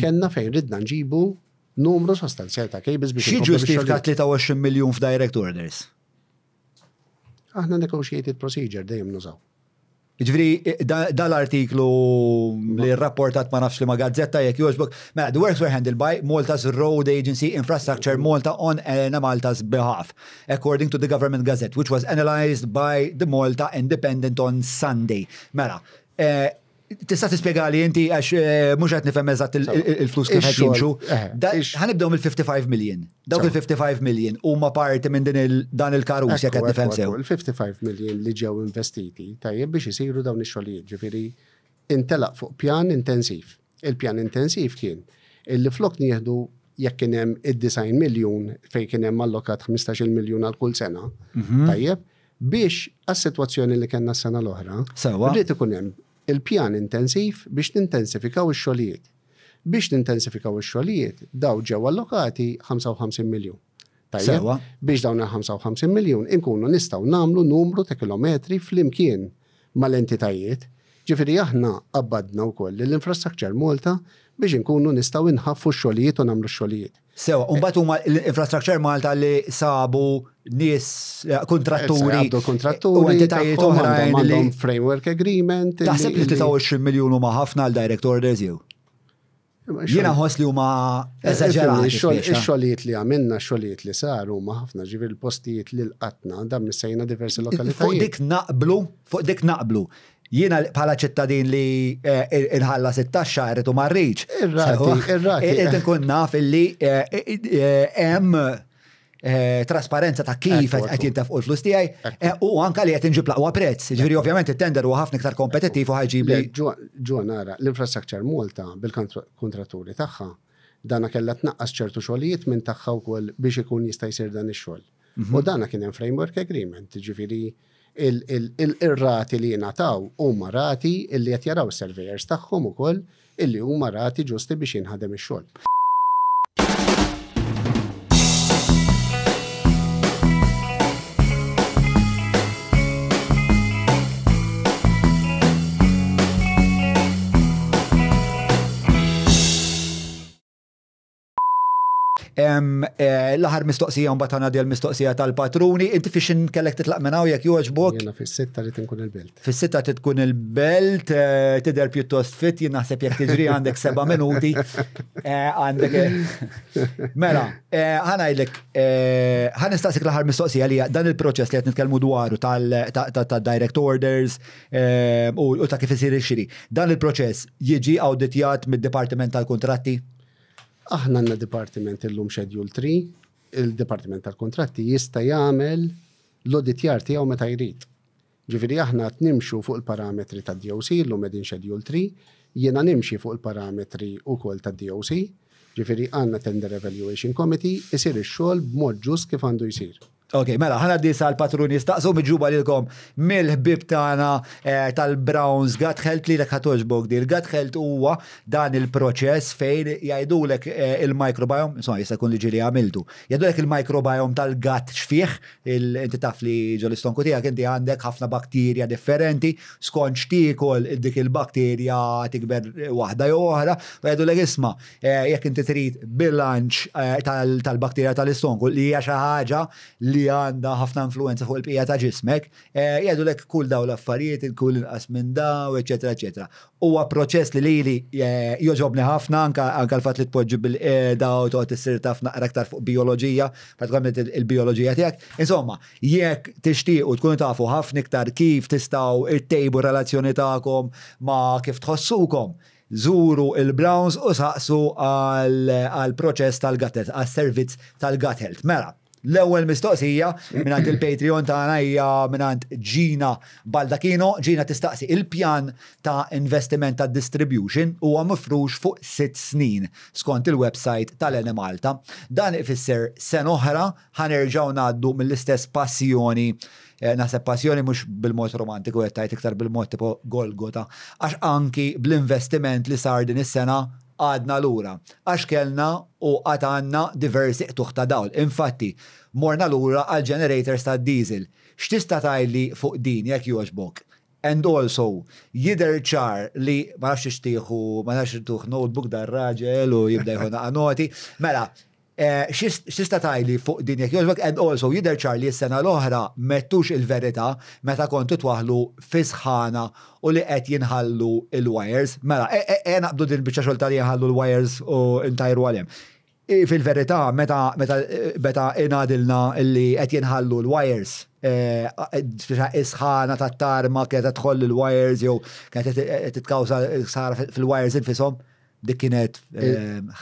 kellna fejn ridna nġibu Numru sostanzjali ta' cables biex. Xi ġustifika 23 miljun f'direct orders? Aħna negotiated procedure dejjem nużaw. Ġifieri, dal-artiklu li rrapportat ma nafx li ma gazzetta jekk jogħġbok, mela, the works were handled by Malta's Road Agency Infrastructure Malta on Elena Malta's behalf, according to the Government Gazette, which was analyzed by the Malta Independent on Sunday. Mela, eh, Tista' tispjegali inti għax eh, mhux qed nifhem eżatt il-flus kif qed jimxu. Eh, ħanibdew mill-55 million. Dawk il-55 million huma parti minn din dan il-karus jekk qed nifhem sew. Il-55 million li ġew investiti tajjeb biex isiru dawn ix-xogħlijiet, ġifieri intelaq fuq pjan intensiv. Il-pjan intensiv kien illi flok nieħdu jekk kien hemm id-90 miljun fejn kien hemm allokat 15 miljun għal kull sena, mhm. tajjeb, Biex għas-sitwazzjoni li kellna s-sena l-oħra, ried ikun hemm il-pjan intensiv biex nintensifikaw ix-xogħlijiet. Biex nintensifikaw ix-xogħlijiet, daw ġew allokati 55 miljun. Tajjeb, biex dawn il-55 miljun inkunu nistgħu nagħmlu numru ta' kilometri flimkien mal-entitajiet. Ġifieri aħna qabbadna wkoll lill-Infrastructure Malta biex inkunu nistgħu nħaffu x-xogħlijiet u nagħmlu x-xogħlijiet. Sewa, u mbagħad huma l-Infrastructure Malta li sabu nies eh, kontratturi. Għabdu kontratturi. U entitajiet oħrajn li framework agreement. Taħseb li 23 miljun huma ħafna għal direct orders jew? Jiena ħoss li huma eh, eżaġerati. Ix-xogħlijiet li għamilna, xogħlijiet li saru huma ħafna ġifieri l-postijiet li lqatna dan missejna diversi lokalitajiet. Fuq dik naqblu, fuq dik naqblu. Jiena bħala ċittadin li eh, inħallas it-taxxa rrid u ma rridx. Ir-rati, ir-rati. Irrid inkun naf illi eh, eh, hemm trasparenza ta' kif qed jintefqu l-flus tiegħi u anka li qed inġib l-aqwa prezz. Ġifieri ovvjament it-tender huwa ħafna iktar kompetittiv u ħajġib li. Ġo nara, l-Infrastructure Malta bil-kontratturi tagħha dana kellha tnaqqas ċertu xogħlijiet minn tagħha wkoll biex ikun jista' jsir dan ix-xogħol. Mhm. U dana kien hemm framework agreement, ġifieri Ir-rati li jingħataw huma rati li qed jaraw is-surveyors tagħhom ukoll illi huma rati ġusti biex jinħadem ix-xogħol. Eh, l-aħħar mistoqsija mbagħad ħana l-mistoqsija tal-patruni, inti fiex kellek titlaq minn hawn jekk jogħġbok. Jiena fis-sitta li tkun il-belt. Fis-sitta trid tkun il-belt, eh, tidher pjuttost fit, jien naħseb jekk tiġri għandek seba' minuti. Eh, għandek. Mela, ħanajdlek, ħa nistaqsik l-aħħar mistoqsija li dan il-proċess li qed nitkellmu dwaru tal-direct orders u ta' kif isir ix-xiri. Dan il-proċess jiġi awditjat mid-Dipartiment tal-Kuntratti? Aħna għandna dipartiment illum Schedule 3, il-Dipartiment tal-Kuntratti jista' jagħmel l-awditjar tiegħu meta jrid. Ġifieri aħna qed nimxu fuq il-parametri tad-DOC, illum qegħdin Schedule 3, jiena nimxi fuq il-parametri wkoll tad-DOC, ġifieri għandna Tender Evaluation Committee, isir ix-xogħol b'mod ġust kif għandu jsir. Ok, mela, ħana d għal patruni jistaqsu miġuba lilkom mill-ħbib tagħna eh, tal-Browns Gut Health li lek ħatoġbok di. Il-Gut Health huwa dan il-proċess fejn jgħidulek eh, il-microbiome, insomma jista' jkun li ġieli għamiltu. Jgħidulek il-microbiome tal-gut xfih, inti taf li ġol istonku tiegħek inti għandek ħafna bakterja differenti, skont x'tiekol dik il-bakterja tikber waħda jew oħra, u jgħidulek isma' Eh, jekk inti trid bilanċ eh, tal-bakterja tal-istonku li hija xi ħaġa li għandha ħafna influenza fuq il-bqija ta' ġismek, eh, jgħidulek kull daw l-affarijiet, kull inqas minn daw, eċetera, eċetera. Huwa proċess li lili joġobni ħafna anka l-fatt li tpoġġi bil-qiegħda u toqgħod issir taf naqra aktar fuq bioloġija, pratikament il-bioloġija tiegħek. Insomma, jekk tixtiequ tkunu tafu ħafna iktar kif tistgħu ittejbu relazzjoni tagħkom ma' kif tħossukom, Żuru il-Browns u saqsu għall-proċess tal-gut health, għas-servizz tal-gut health. Mela, l-ewwel mistoqsija mingħand il-Patreon tagħna hija mingħand Gina Baldacchino. Gina tistaqsi il-pjan ta' investiment ta' distribution huwa mifrux fuq sitt snin skont il-website tal-Enemalta. Dan ifisser sena oħra ħa nerġgħu ngħaddu mill-istess passjoni Eh, naħseb passjoni mhux bil-mod romantiku qed tgħid iktar bil-mod tipo Golgota, għax anki bl-investiment li sar din is-sena għadna lura. Għax kellna u għad għandna diversi qtugħ ta' dawl. Infatti, morna lura għal generators ta' diesel. X'tista' tgħidli fuq din jekk jogħġbok? And also, jidher ċar li ma nafx ixtieħu, ma nafx tuħ notebook dar raġel u jibda jħu naqa' noti. Mela, eh, x'tista' tgħidli fuq din jekk jogħġbok and also jidher ċar li s-sena l-oħra mettux il-verità meta kontu twaħlu fi sħana u li qed jinħallu il-wires. Mela, e, e, e naqbdu din biċċa xogħol tal jinħallu l-wires u ntajru għalhem. Fil-verità, meta meta meta ingħadilna li qed jinħallu l-wires, speċa is-sħana tat-tarma kienet qed tħoll il-wires jew kienet qed titkawża ħsara fil-wires infishom, dik kienet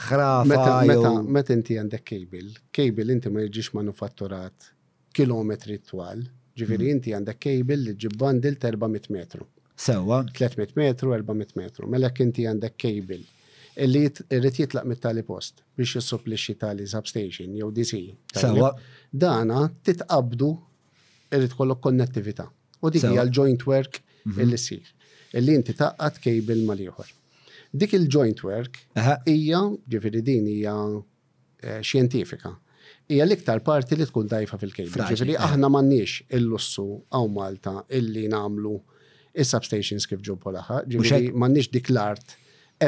ħrafa. Meta inti għandek cable, cable inti ma jiġix manufatturat kilometri twal, ġifieri inti għandek cable li ġib bundle ta' 400 metru. Sewwa. 300 metru, 400 metru. Mela jekk inti għandek cable illi irid jitlaq mit-tali post biex jissupplixxi tali substation jew DC. Sewwa. Dana titqabdu irid kollok konnettività. U dik hija l-joint work illi ssir. Illi inti taqqad cable mal-ieħor. Dik il-joint work hija, ġifieri din hija eh, xjentifika. Hija l-iktar parti li tkun dajfa fil-cable. Ġifieri eh. aħna m'għandniex il-lussu hawn Malta illi nagħmlu is-substations kif ġob laħa. Ġifieri m'għandniex dik l-art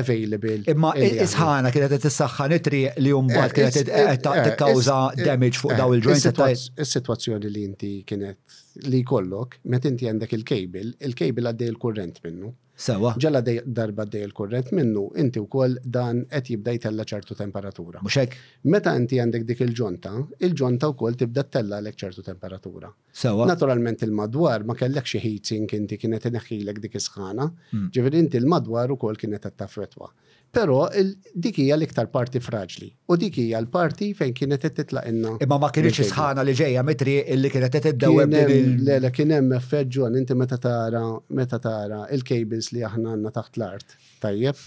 available. Imma isħana kienet qed tissaħħan it-triq li mbagħad eh, kienet qed tikkawża damage fuq daw il-joints. Is-sitwazzjoni li inti kienet li jkollok, meta inti għandek il-cable, il-cable għaddej il-kurrent minnu. Sewwa. Ġala darba għaddej il-kurrent minnu, inti wkoll dan qed jibda jtella' ċertu temperatura. Mhux hekk? Meta inti għandek dik il-ġonta, il-ġonta wkoll tibda ttellgħalek ċertu temperatura. Sewwa. Naturalment il-madwar ma kellekx xi heat sink inti kienet ineħħilek dik is-sħana, ġifieri inti l-madwar ukoll kienet qed taffettwa. Però dik hija l-iktar parti fraġli u dik hija l-parti fejn kienet qed titlaqilna. Imma ma kinitx is-sħana li ġejja mit-triq illi kienet qed iddewweb din il. Le, le, kien hemm effett John, inti meta tara meta tara il-cables li aħna għandna taħt l-art, tajjeb,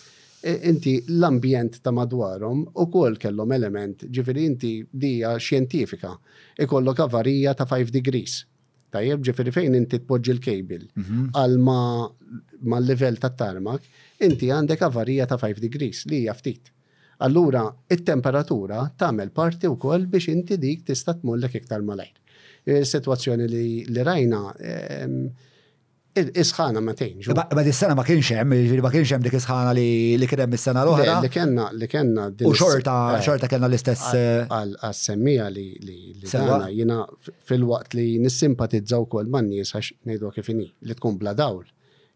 inti l-ambjent ta' madwarhom ukoll kellhom element, ġifieri inti di hija xjentifika, ikollok avarija ta' 5 degrees. Tajjeb, ġifieri fejn inti tpoġġi l-cable għal ma mal-livell tat-tarmak, inti għandek avarija ta' 5 degrees li hija ftit. Allura, it-temperatura tagħmel parti wkoll biex inti dik tista' tmullek iktar malajr. Is-sitwazzjoni li rajna Is-sħana ma tgħinx. Imma dis-sena ma kienx hemm, jiġifieri ma kienx hemm dik is-sħana li kien hemm is-sena l-oħra. Li kellna li kellna din. U xorta eh, xorta kellna l-istess. Eh, għas-semmija li li dana jiena filwaqt li nissimpatizza wkoll man-nies għax ngħidu kif inhi li tkun bla dawl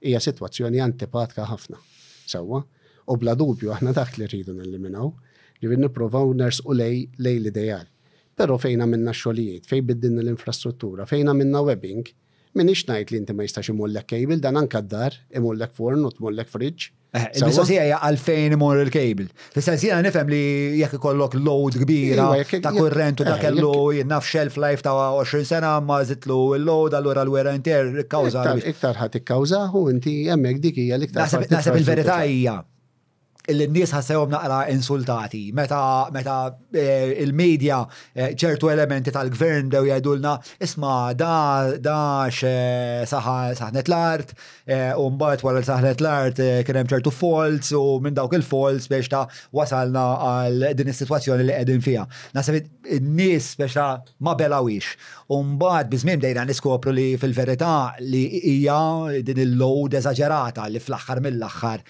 hija sitwazzjoni antipatika ħafna. Sewwa. U bla dubju aħna dak li rridu neliminaw. Ġifieri nipprovaw nersqu lej lej l-ideal. Però fejn għamilna x-xogħlijiet, fejn biddilna l-infrastruttura, fejn għamilna webbing, M'iniex ngħid li inti ma jistax imullek cable, dan anke d-dar, imullek forn u tmullek fridge. Eh, il-mistoqsija hija għalfejn imur il-cable. Fis-sens jiena nifhem li jekk ikollok load kbira ta' kurrent u da kellu naf shelf life ta' 20 sena ma żidtlu il-load allura l-wear and tear ikkawża. Iktar ħadd ikkawżah u inti hemmhekk dik hija l-iktar. Naħseb il-verità hija illi n-nies ħassewhom naqra insultati meta meta eh, il-media eh, ċertu elementi tal-gvern dew jgħidulna isma' da da saħnet l-art eh, u mbagħad wara li saħnet l-art kien hemm ċertu faults u minn dawk il-faults biex ta' wasalna għal din is-sitwazzjoni li qegħdin fiha. Naħseb in-nies biex ta' ma belawix. U mbagħad biż-żmien bdejna niskopru li fil-verità li hija din il-load eżaġerata li fl-aħħar mill-aħħar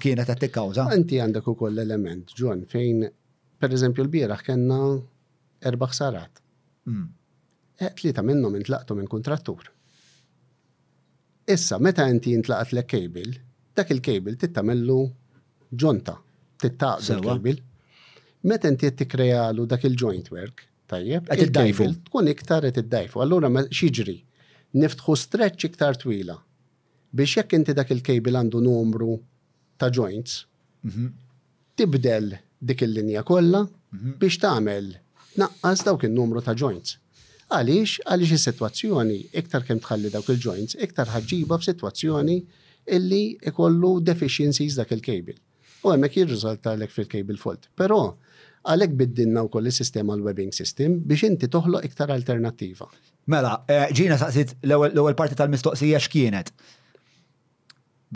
kienet qed tikkawża. Inti għandek ukoll element, John, fejn pereżempju l-bieraħ kellna erba' ħsarat. Mm. Eh, tlieta minnhom intlaqtu minn kuntrattur. Issa, meta inti intlaqat lek cable, dak il-cable tittamellu ġonta, tittaqdu l-cable. Meta inti qed tikkrealu dak il-joint work, tajjeb, il-cable tkun iktar qed iddajfu. Allura x'jiġri? Niftħu stretch iktar twila. Biex jekk inti dak il-cable għandu numru ta' joints, tibdel dik il-linja kollha biex tagħmel tnaqqas dawk in-numru ta' joints. Għaliex? Għaliex is-sitwazzjoni iktar kemm tħalli dawk il-joints, iktar ħa ġġibha f'sitwazzjoni illi jkollu deficiencies dak il-cable. U hemmhekk jirriżultalek fil-cable fault. Però għalhekk biddilna wkoll is-sistema l-webbing system biex inti toħloq iktar alternattiva. Mela, eh, Ġina saqsiet l-ewwel parti tal-mistoqsija x'kienet?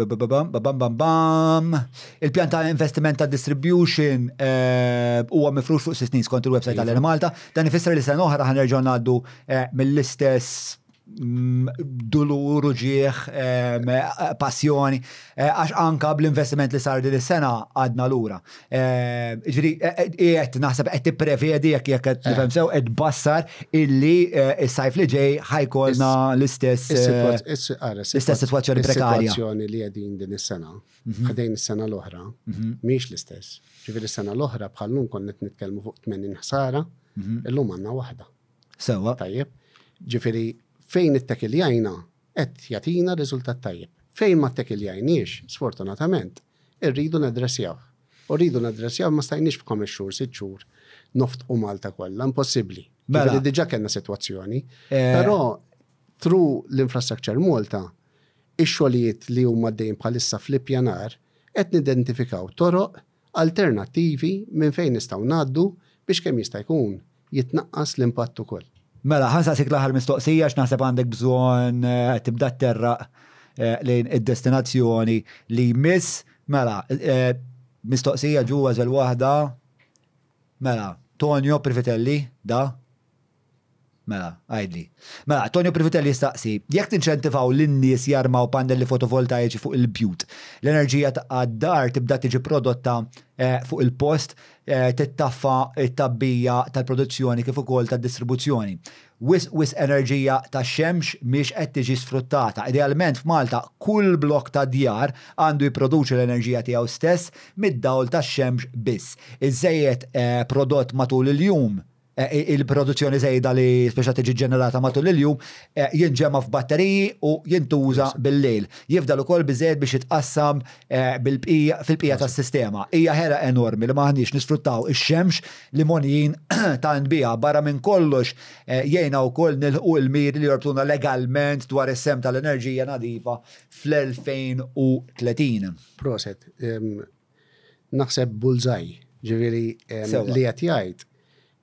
Bam, bam, bam. Il-pjan ta' investiment ta' distribution eh, huwa mifrux fuq snin skont il-website tal Malta. Dan ifisser li sena oħra ħanerġgħu ngħaddu eh, mill-istess dulur u ġieħ, passjoni, eh, għax anka bl-investiment li sar din is-sena għadna lura. Eh, ġifieri, eh, qiegħed naħseb qed tipprevedi jekk jekk qed nifhem sew qed bassar illi s-sajf li ġej ħajkolna l-istess l-istess sitwazzjoni prekarja. Is-sitwazzjoni li qegħdin din is-sena, mhm. ħdejn is-sena l-oħra, mhm. mhix l-istess. Ġifieri s-sena l-oħra bħal-lum konna qed nitkellmu fuq 80 ħsara, mhm. illum għandna waħda. Sewwa. Tajjeb. Ġifieri fejn ittekiljajna qed jagħtina riżultat tajjeb. Fejn ma ttekiljajniex, sfortunatament, irridu naddressjawh. U rridu naddressjawh ma stajniex f'ħames xhur, sitt xhur noftqu Malta kollha, impossibbli. Mela. Ġifieri diġà kellna sitwazzjoni. Eh. Però through l-Infrastructure Malta, ix-xogħlijiet li huma għaddejjin bħalissa fl-ippjanar qed nidentifikaw toroq alternattivi minn fejn nistgħu ngħaddu biex kemm jista' jkun jitnaqqas l-impatt ukoll. Mela, ħa nsaqsik l-aħħar mistoqsija għax naħseb għandek bżonn tibda tterraq lejn id-destinazzjoni li jmiss. Mela, mistoqsija ġu għażel waħda. Mela, Tonio Privitelli, da? Mela, għidli. Mela, Tonio Privitelli jistaqsi, jekk tinċentivaw lin-nies jarmaw pannelli fotovoltaiċi fuq il-bjut, l-enerġija għad-dar tibda tiġi prodotta eh, fuq il-post, eh, tittaffa t-tabbija tal-produzzjoni kif ukoll tad-distribuzzjoni. Wisq wisq enerġija tax-xemx mhix qed tiġi sfruttata. Idealment f'Malta kull blokk ta' djar għandu jipproduċi l-enerġija tiegħu stess mid-dawl tax-xemx biss. Iż-żejjed prodott matul il-jum il-produzzjoni żejda li speċa tiġi ġenerata matul il-jum jinġema' f'batteriji u jintuża bil-lejl. Jifdal ukoll biżżejjed biex jitqassam fil-bqija tas-sistema. Hija ħela enormi li m'aħniex nisfruttaw ix-xemx li mogħnijin tant biha. Barra minn kollox jgħinna wkoll nilħqu l-miri li jorbtuna legalment dwar is-sehem tal-enerġija nadifa fl-2030. Proset. Naħseb bullseye, ġifieri li qed jgħid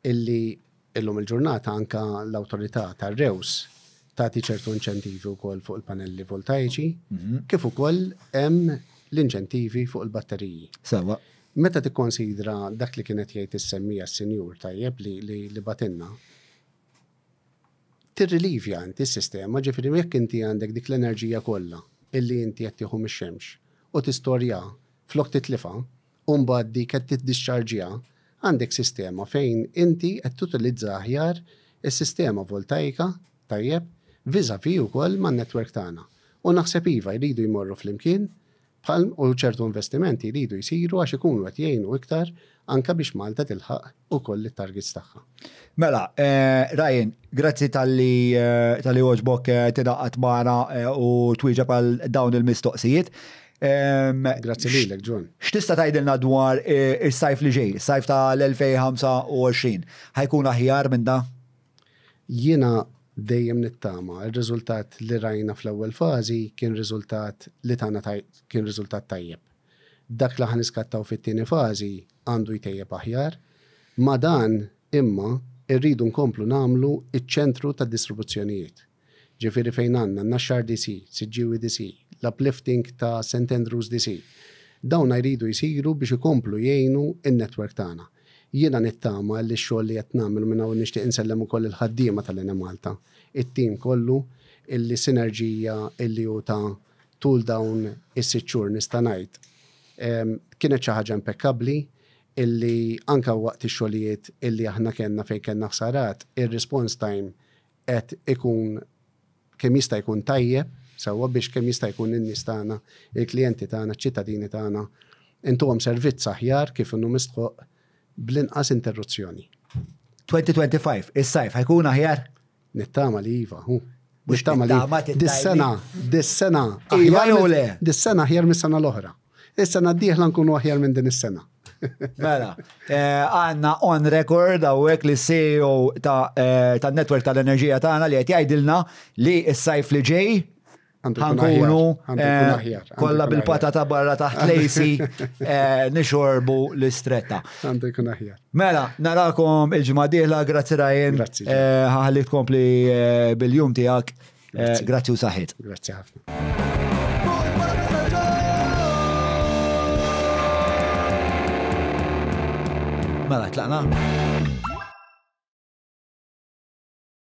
illi illum il-ġurnata anka l-awtorità tar-REWS tagħti ċertu inċentivi wkoll fuq il-panelli voltaiċi, kif ukoll hemm l-inċentivi fuq il-batteriji. Sewwa. Meta tikkonsidra dak li kien qed jgħid is-semmija s-sinjur tajjeb li li bagħtilna, tirrilivja inti s-sistema, ġifieri jekk inti għandek dik l-enerġija kollha illi inti qed tieħu mix-xemx u tistorjaha flok titlifha u mbagħad dik qed tiddischarġiha, għandek sistema fejn inti qed tutilizza aħjar is-sistema voltaika, tajjeb, vis-à-vis ukoll man-network tagħna. U naħseb iva jridu jmorru flimkien Bħal u ċertu investimenti jridu jsiru għax ikunu qed jgħinu iktar anke biex Malta tilħaq ukoll it-targets tagħha. Mela, Ryan, grazzi talli talli għoġbok tingħaqad magħna u twieġeb għal dawn il-mistoqsijiet. Grazzi lilek, John. X'tista' tgħidilna dwar is-sajf li ġej, is-sajf tal-2025? Ħa jkun aħjar minn da? Jiena dejjem nittama. Ir-riżultat li rajna fl-ewwel fażi kien riżultat li tana kien riżultat tajjeb. Dak li ħa niskattaw fit-tieni fażi għandu jtejjeb aħjar. Ma' dan, imma, irridu nkomplu nagħmlu ċ-ċentru tad-distribuzzjonijiet. Ġifieri fejn għandna n-Naxxar DC, Siġġiewi DC, l-uplifting ta' St Andrews DC. Dawn jridu jsiru biex ikomplu jgħinu n-network tagħna. Jiena nittama li x-xogħol li qed nagħmel u minn hawn nixtieq insellem ukoll il-ħaddiema tal-Enemalta, it-tim kollu, illi sinerġija illi hu ta tul dawn is-sitt xhur nista' ngħid kienet xi ħaġa impekkabbli illi anke waqt ix-xogħlijiet illi aħna kellna fejn kellna ħsarat, ir-response time qed ikun kemm jista' jkun tajjeb sewwa biex kemm jista' jkun in-nies tagħna, il-klijenti tagħna, iċ-ċittadini tagħna intuhom servizz aħjar kif inhu mistħoqq bl-inqas interruzzjoni. 2025, is-sajf ħa jkun aħjar? Nittama li iva, hu. Nittama li dis-sena, dis-sena aħjar jew le? Dis-sena aħjar mis-sena l-oħra. Is-sena d-dieħla nkunu aħjar minn din is-sena. Mela, eh, għanna on record għawek li CEO ta' eh, ta' network tal-enerġija tagħna li qed jgħidilna li s-sajf li ġej ħankunu eh, kollha bil-patata barra taħt lejsi nixorbu l-istretta. Għandu jkun aħjar. Mela, narakom il-ġimgħa dieħla, grazzi Ryan. Grazzi. Ħalli tkompli bil-jum tiegħek. Grazzi u saħħit. Grazzi ħafna. Mela, tlaqna?